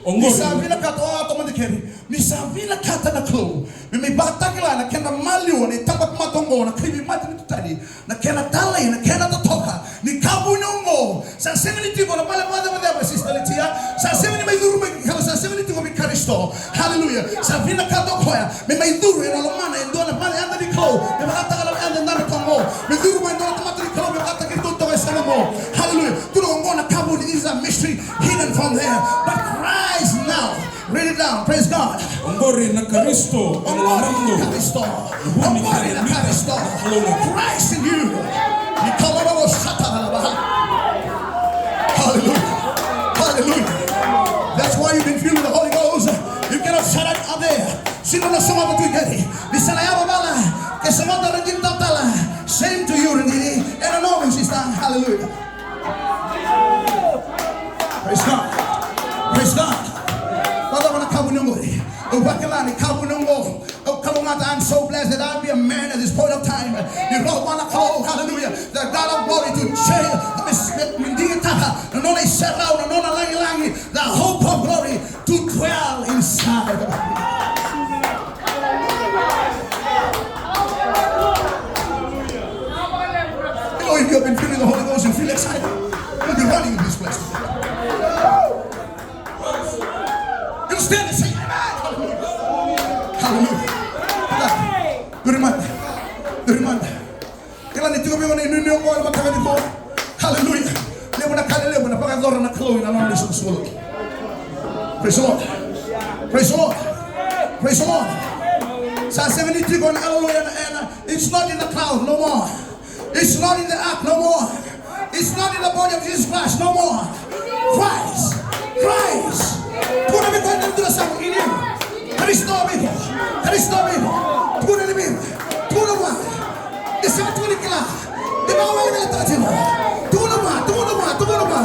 Oqori. Ni sa vinakata, o, a tomani keri. Ni sa vinakata na Kalou me mai vakatakila na kena maliwa na itabatamata oqo, na kai veimatanitu tani, na kena talei, na kena totoka, ni ka vuni oqo. Sa sega ni tiko na vale vakacevaceva, Sister Litia. Sa sega ni mai curu mai, sa sega ni tiko vei Karisito. Hallelujah. Sa vinakata o koya me mai curu ena lomana e dua na vale yada ni Kalou, me vakataka na yada e dabe toka oqo. Me curu mai e dua na tamata ni Kalou, me vakataki iratou toka e sala oqo. Hallelujah. Tukuna oqo na ka vuni, these are mystery hidden from there. But Christ now. Write it down. Praise God. Oqori na Karisito ena lomaqu. Oqori na Karisito. Oqori na Karisito. Christ in you. Ni kalororo satana na baha. Hallelujah. Hallelujah. That's why you've been filled with the Holy Ghost. You cannot shut it out there. Sino na soma tu keri. Ni sa na yawa bala. Ke soma tu rajin tatala. Same to you, Randy. And I know, sister. Hallelujah. Praise God. Praise God. Vata vana ka vuni oqori. Au vakila ni ka vuni oqo. Au kalougata, I'm so blessed that I'll be a man at this point of time. Ni rogo na Kalou, hallelujah. The God of glory to change. Me, me digitaka na nona iserau, na nona lagilagi. The hope of glory to dwell inside of me. You know, if you have been feeling the Holy Ghost, you feel excited, you'll be running in this place. You'll stand and say, "Amen." Hallelujah. Hallelujah. Duri mada. Duri mada. Kila ni tiko vei iko na inuinui oqo ena mataka nikua. Hallelujah. Levu na ka lelevu ena vakayacora na Kalou ena nona isoqosoqo. Praise the Lord. Praise the Lord. Praise the Lord. Sa sega ni tiko na hallelujah ena, ena, it's not in the cloud no more. It's not in the ark no more. It's not in the body of Jesus Christ no more. Christ. Christ. Tukuna vei koya na dua sa in you. Karisito vei iko. Karisito vei iko. Tukuna vei iko. Tukuna vua. Ni sa tukuna kila. Ni vakawaletaka tiko. Tukuna vua, tukuna vua, tukuna vua.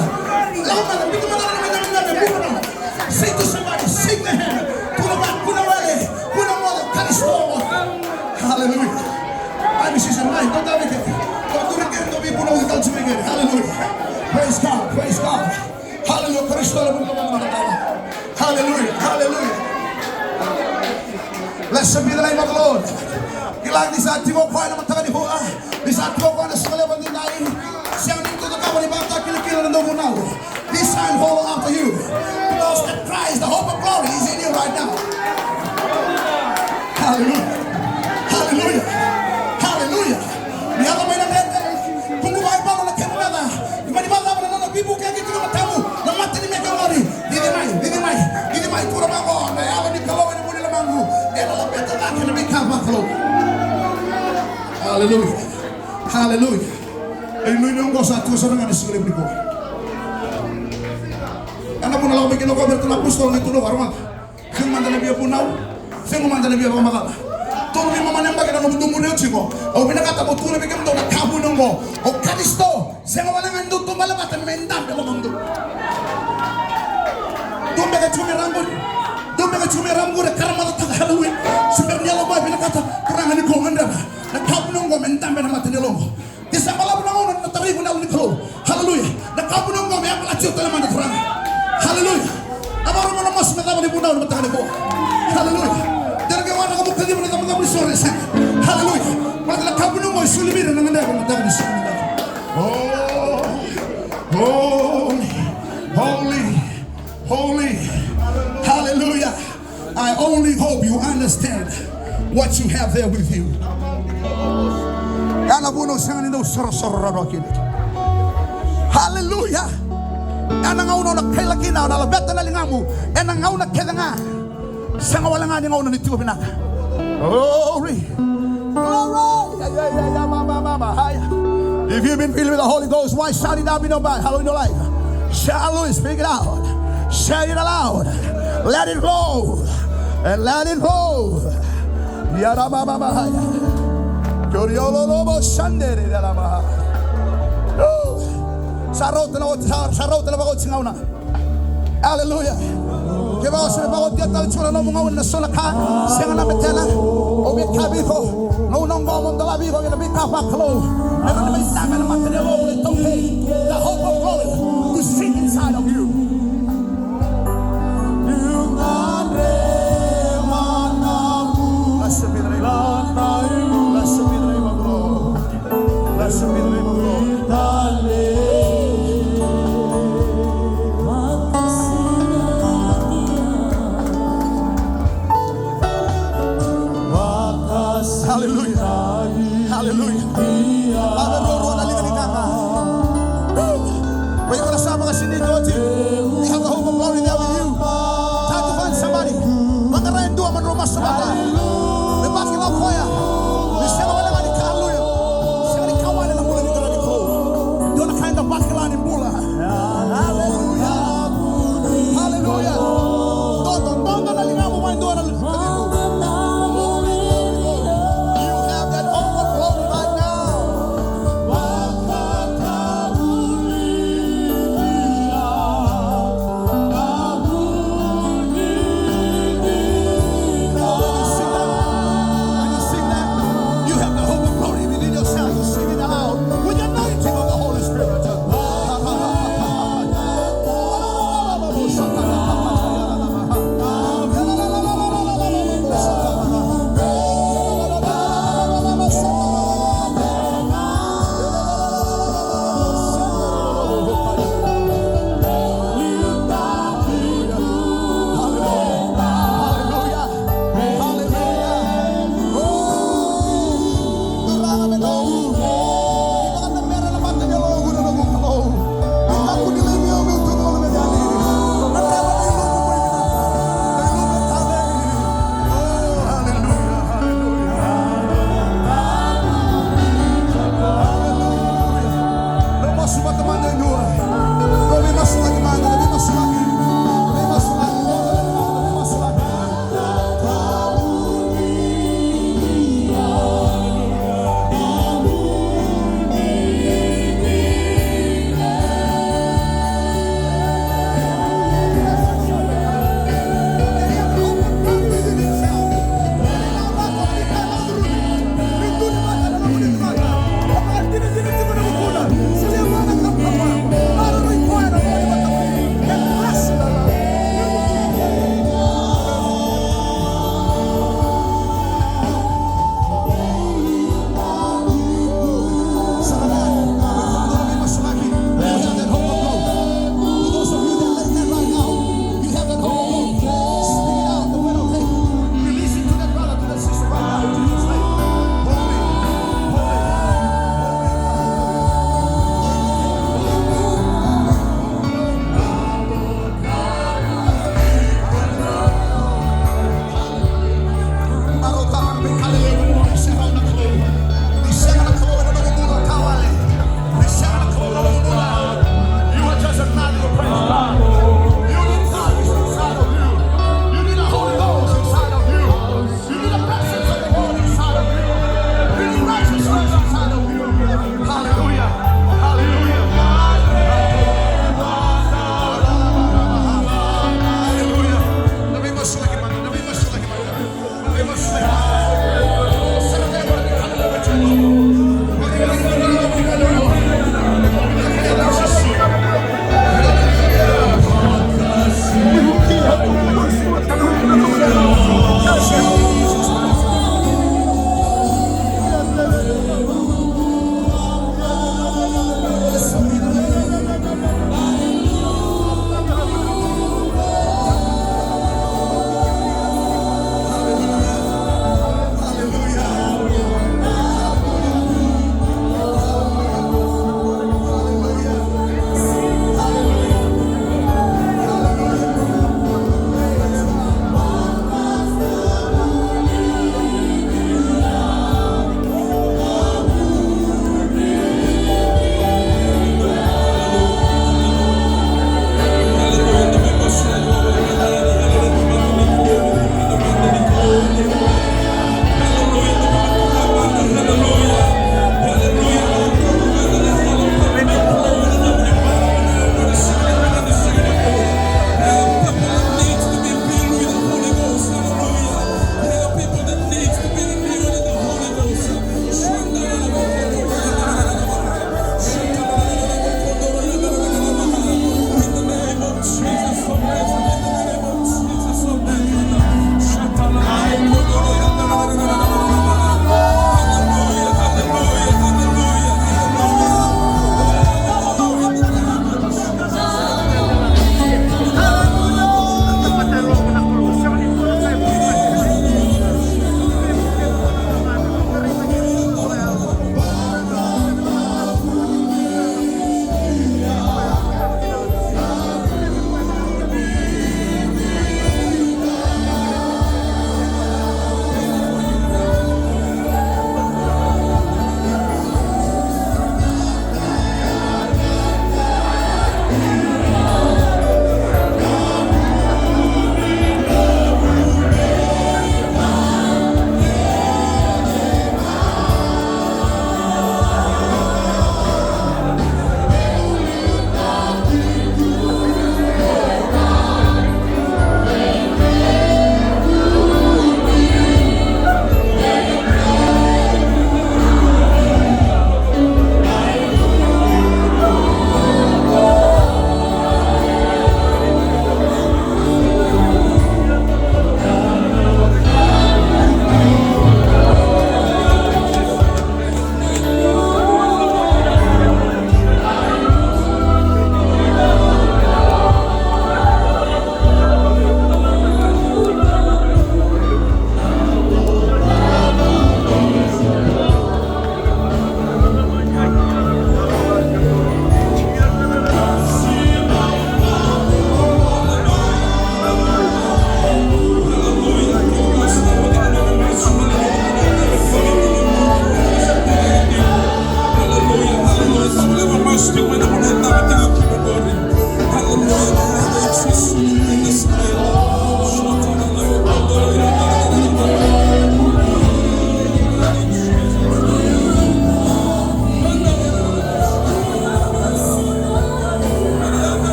Lako mada, biuta mada na, na, na, na, na, biuta mada. Say to somebody, shake the hand. Tukuna vua, kua ni wale, kua ni moce, Karisito. Hallelujah. Ai, misisi mai, dou tavike. Dou tavike, dou veipunauci tale tu mai keri. Hallelujah. Praise God, praise God. Hallelujah. Karisito, hallelujah, hallelujah. Blessed be the name of the Lord. Kila ni sa tiko o koya na mataka nikua. Ni sa tiko o koya na siga levu edaidai. Sega ni dua na ka mo ni vakatakilakila na nomu vunau. This time follow after you. Because the Christ, the hope of glory is in you right now. Hallelujah. Hallelujah. Hallelujah. Ni yaco mai na vete. Tubu mai vale na kena veta. Ni mani vacava na nona veivukei tiko na matamu. Na mata ni meke gori. Cici mai, cici mai, cici mai, tukuna vaqo, na yawa ni Kalou ena vuli lomaqu, ena laveta cake na veika vakalou. Hallelujah. Hallelujah. E nuinui oqo sa tu sara ga na siga levu nikua. Ena vuna lako mai kina o koya vei iratou na apositolo, qai tukuna vaqo, rogoca. Cegu mada na via vunau. Cegu mada na via vakamacala. Tolu, lima na yabaki na nomu dau muria tiko. Au vinakata meu tukuna vei kemudou na ka vuni oqo. O Karisito. Sega wale ga ni dau taubale vata me dabe lomamudou. Dua beka tiko me ra qori. Dua beka tiko me ra qori, karamacataka, haleluya. Se bera ni yalo vakavinakata, Turaga ni ko gadreva. Na ka vuni oqo me dabe na mata ni yaloqu. Ni sa balavu na gauna na tarai iko na Yalo ni Kalou. Haleluya. Na ka vuni oqo me yavalati iko tale mada, Turaga. Haleluya. A vakarau na masu me cava na ivunau ena mataka nikua. Haleluya. Dere ke waraka mo kaciva na icabocabo ni soro e sega. Haleluya. Baleta na ka vuni oqo e soli vei ira na gadreva ena mataka ni siga nikua. Oh, holy, holy, holy. Haleluya. I only hope you understand what you have there with you. Ena vuna au sega ni dau sorosoro rawa kina. Haleluya. Ena gauna o na kaila kina, o na laveta na ligamu ena gauna kece ga. Sega wale ga ni gauna ni tiko vinaka. Glory. Glory! Yeah, yeah, yeah, yeah, mama, mama, higher. If you've been filled with the Holy Ghost, why shall it not be no bad? Hallelujah, in your life. Hallelujah, speak it out. Say it aloud. Let it flow. And let it flow. Yara mama, mama, higher. Koriolo lobo shandere, yara mama. Ooh. Sa rauta na oti, sa, sa rauta na vakaoti gauna. Aleluya. Kevaka o se vakaotia tale tiko na nomu gauna ena so na ka, sega na betena. O via kaya vei iko, gauna oqo mo dolavi iko ena veika vakalou. Ena mai saka na mata ni yalomu na itovo. The hope of glory to sink inside of you. Blessed be the name of the Lord. Blessed be the name of the Lord. Blessed be the name of the Lord. Hallelujah. Hallelujah.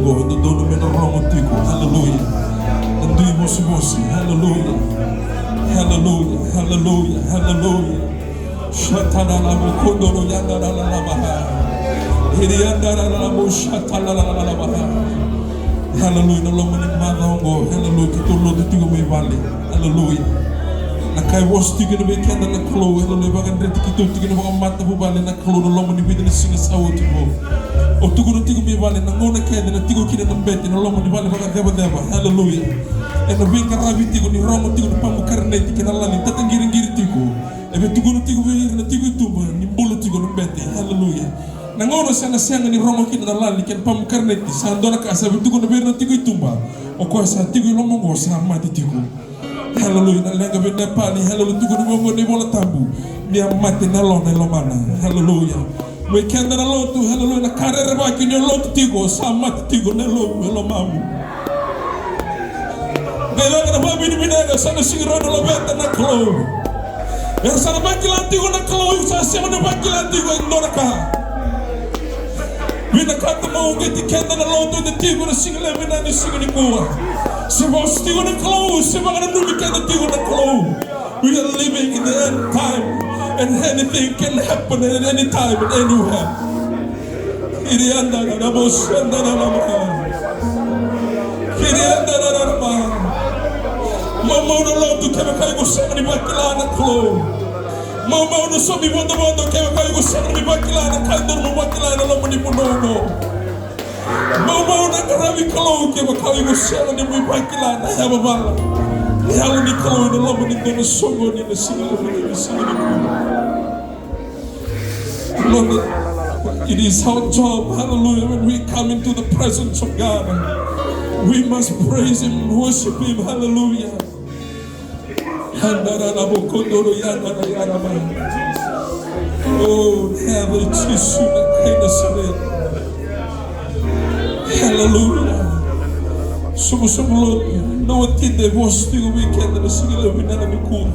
Qo e dodonu me na rogo tiko. Haleluya. Na dui vosivosiga. Haleluya. Haleluya. Haleluya. Haleluya. Shataralamo kondoro yandaralamaha. Iriandaralamo shataralamaha. Haleluya. Na loma ni macawa oqo. Haleluya. Keitou lotu tiko mai vale. Haleluya. Na ka e vosa tiko kina vei keda na Kalou. Haleluya. Vakadreti keitou tiko na vakamatavuvale na Kalou na loma ni vica na siga sa oti qo. Au tukuna tiko mai vale na gauna kece na tiko kina na bete na loma ni vale vakacevaceva. Haleluya. Ena veiqaravi tiko ni rogo tiko na pamu karaneti kei na lali tataqiriqiri tiko. E via tukuna tiko vei ira na tiko i tuba ni bula tiko na bete. Haleluya. Na gauna sa na sega ni rogo kina na lali kei na pamu karaneti sa dua na ka sa via tukuna vei ira na tiko i tuba. O koya sa tiko i loma oqo sa mate tiko. Haleluya. Na leqa vei Nepali, haleluya, tukuna vaqo na iVola Tabu ni a mate na yalona e lomana. Haleluya. Vei keda na lotu, haleluya, na ka rerevaki ni o lotu tiko sa mate tiko na yalomu e lomamu. Qai leqa na vakavinavinaka sa na sega ni rawa ni laveta na Kalou. Era sa na vakila tiko na Kalou, iko sa sega ni vakila tiko e dua na ka. Vinakata mo uqeti keda na lotu eda tiko na siga levu vinaka ni siga nikua. Se vosa tiko na Kalou, se vakananumi keda tiko na Kalou. We are living in the end time, and anything can happen at any time and anywhere. Irianda na bosenda na mama. Irianda na mama. Maumau na lotu kevaka iko sega ni vakila na Kalou. Maumau na saumi vodovodo kevaka iko sega ni vakila na ka e dodonu mo vakila ena loma ni vanua oqo. Maumau na qaravi Kalou kevaka iko sega ni mai vakila na yavavala. Yalo ni Kalou ena loma ni dua na soqoni na siga levu ni siga nikua. Lord, it is our job, hallelujah, when we come into the presence of God, we must praise Him, worship Him, hallelujah. Handararabokondoro yandarayaraba. Oh, Heavenly Jisu na kai Nasareta. Hallelujah. Soqosoqo lotu, na wati da e vosa tiko vei keda na siga levu vinaka nikua.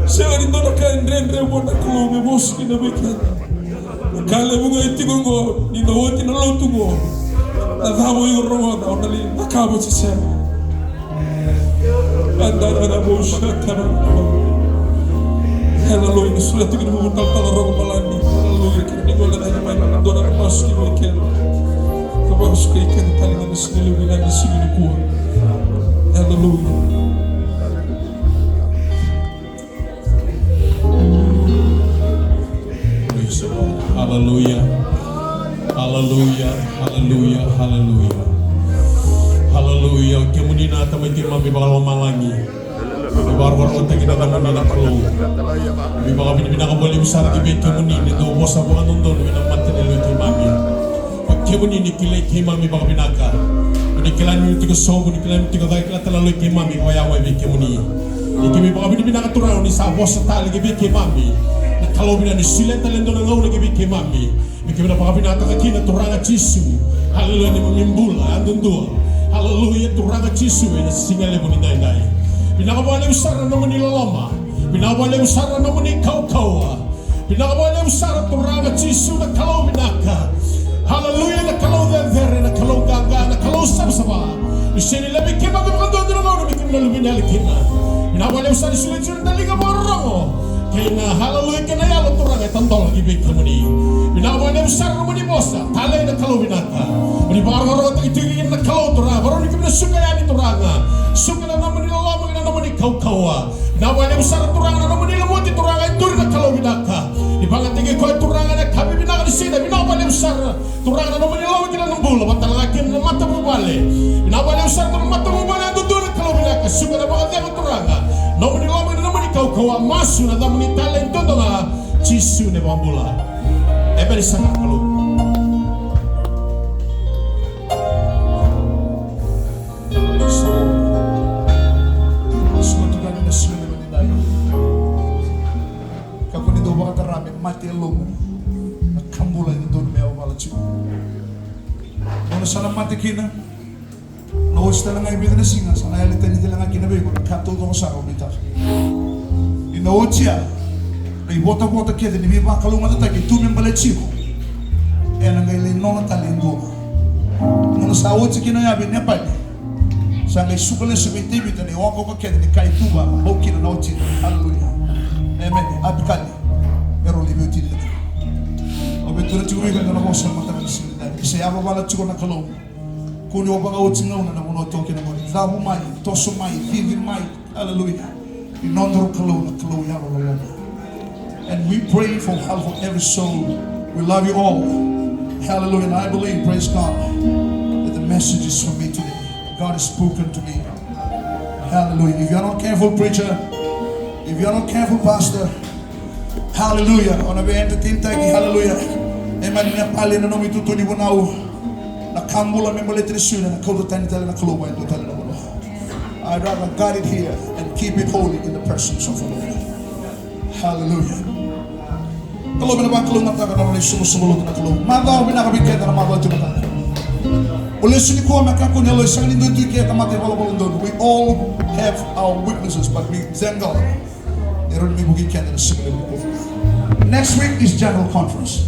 Sega ni dua na ka e dredre vua na Kalou me vosa kina vei keda. Na ka levu ga e tiko oqo, ni na oti na lotu oqo, na cava o iko rogoca, o na lai cakava se sega. Hallelujah. Ni solia tiko ni vuvu talatala Rogo Malani. Hallelujah. Kei na gole na mai na dua na masu ki vei keda. Ka vakasukai keda tale ga na siga levu vinaka ni siga nikua. Hallelujah. Praise the Lord. Hallelujah. Hallelujah. Hallelujah. Hallelujah. Hallelujah. Kemuni na Tamai keimami vakalomalagi. Ni vakarokorokotaki na yacamuni na Kalou. Ni vakavinavinaka vakalevu sara ki vei kemuni ni dau vosa vakadodonu ena mata ni yaloi keimami. O kemuni ni kilai keimami vakavinaka. Ni kila ni tiko sobu, ni kila ni tiko cake, kila tale na yaloi keimami, vakayawa e vei kemuni. Ni keimami vakavinavinaka Turaga ni sa vosa tale ki vei keimami. Na Kalou vinaka ni solia tale e dua na gauna ki vei keimami. Me keimami na vakavinakataka kina Turaga Jisu. Haleluya, neimami bula yadudua. Haleluya, Turaga Jisu, ena siga levu ni daidai. Vinaka vakalevu sara na nomuni loloma. Vinaka vakalevu sara na nomuni kaukauwa. Vinaka vakalevu sara Turaga Jisu na Kalou vinaka. Haleluya, na Kalou cecere, na Kalou qaqa, na Kalou savasava. Ni sega ni laivi keimami vakadua e dua na gauna me keimami na luvena yali kina. Vinaka vakalevu sara ni solia tiko na daliga vakarorogo kei na, haleluya, kei na yalo Turaga e tadola ki vei kemuni. Vinaka vakalevu sara na nomuni vosa talei na Kalou vinaka. Mo ni vakarokorokotaki tiko kina na Kalou Turaga, vakarau ni keimami na suka yani Turaga. Suka na nomuni loloma kei na nomuni kaukauwa. Vinaka vakalevu sara Turaga na nomuni lumuti Turaga e duri na Kalou vinaka. Ni vakayagataki koya Turaga na yakavi vinaka ni siga, vinaka vakalevu sara Turaga na nomuni loloma kina na bula, vata talega kina na matavuvale. Vinaka vakalevu sara Turaga na matavuvale yadudua na Kalou vinaka, suka na vakacegu Turaga. Nomuni loloma kina nomuni kaukauwa, masu na yacamuni talei duadua ga, Jisu na iVakabula. Emeni saka Kalou. Kakua ni dau vakatara me mate e lomamu na ka bula e dodonu me yavala tiko. Gauna sa na mate kina, na oti tale ga e vica na siga, sa na yali tani tale ga kina vei iko na ka taucoko sara o nuitaka. Ni na oti ya, Ivotavota kece ni veivakalougatataki e tu me baleti iko, ena qai lai nona tale e dua. Nona sa oti kina ya vei Nepali, sa qai suka lesu vei Tevita na iokaoka kece ni kai tuva, bau kina na oti. Haleluya. Emeni. Apikali. Mero lai veiwatini. Au veitura tiko vei iko ena vosa mataka ni siga ni daidai. Ni se yavavala tiko na Kalou. Kua ni o vakaoti gauna na vanua toka kina mai. Cavu mai, toso mai, cici mai. Haleluya. Ni nodaru Kalou na Kalou yalololoma. And we pray for help for every soul. We love you all. Hallelujah. And I believe, praise God, that the message is for me today. God has spoken to me. Hallelujah. If you're not careful, preacher, if you're not careful, pastor, hallelujah, o na vei entertain taki, hallelujah. Emeni. Nepali ena nomu itutu ni vunau. Na ka bula me baleti na sui na kauta tani tale na Kalou mai dua tale na vanua. I'd rather guard it here and keep it holy in the presence of the Lord. Hallelujah. Kalou me na vakalougatataka na nona isulusulu lotu na Kalou. Macawa vinaka vei keda na macawa tiko mataka. O lesu nikua me kakua ni yalo e sega ni dua tu i ke e tamata e valavala donu. We all have our weaknesses, but we thank God. E rawa ni me vukei keda na siga levu nikua. Next week is general conference.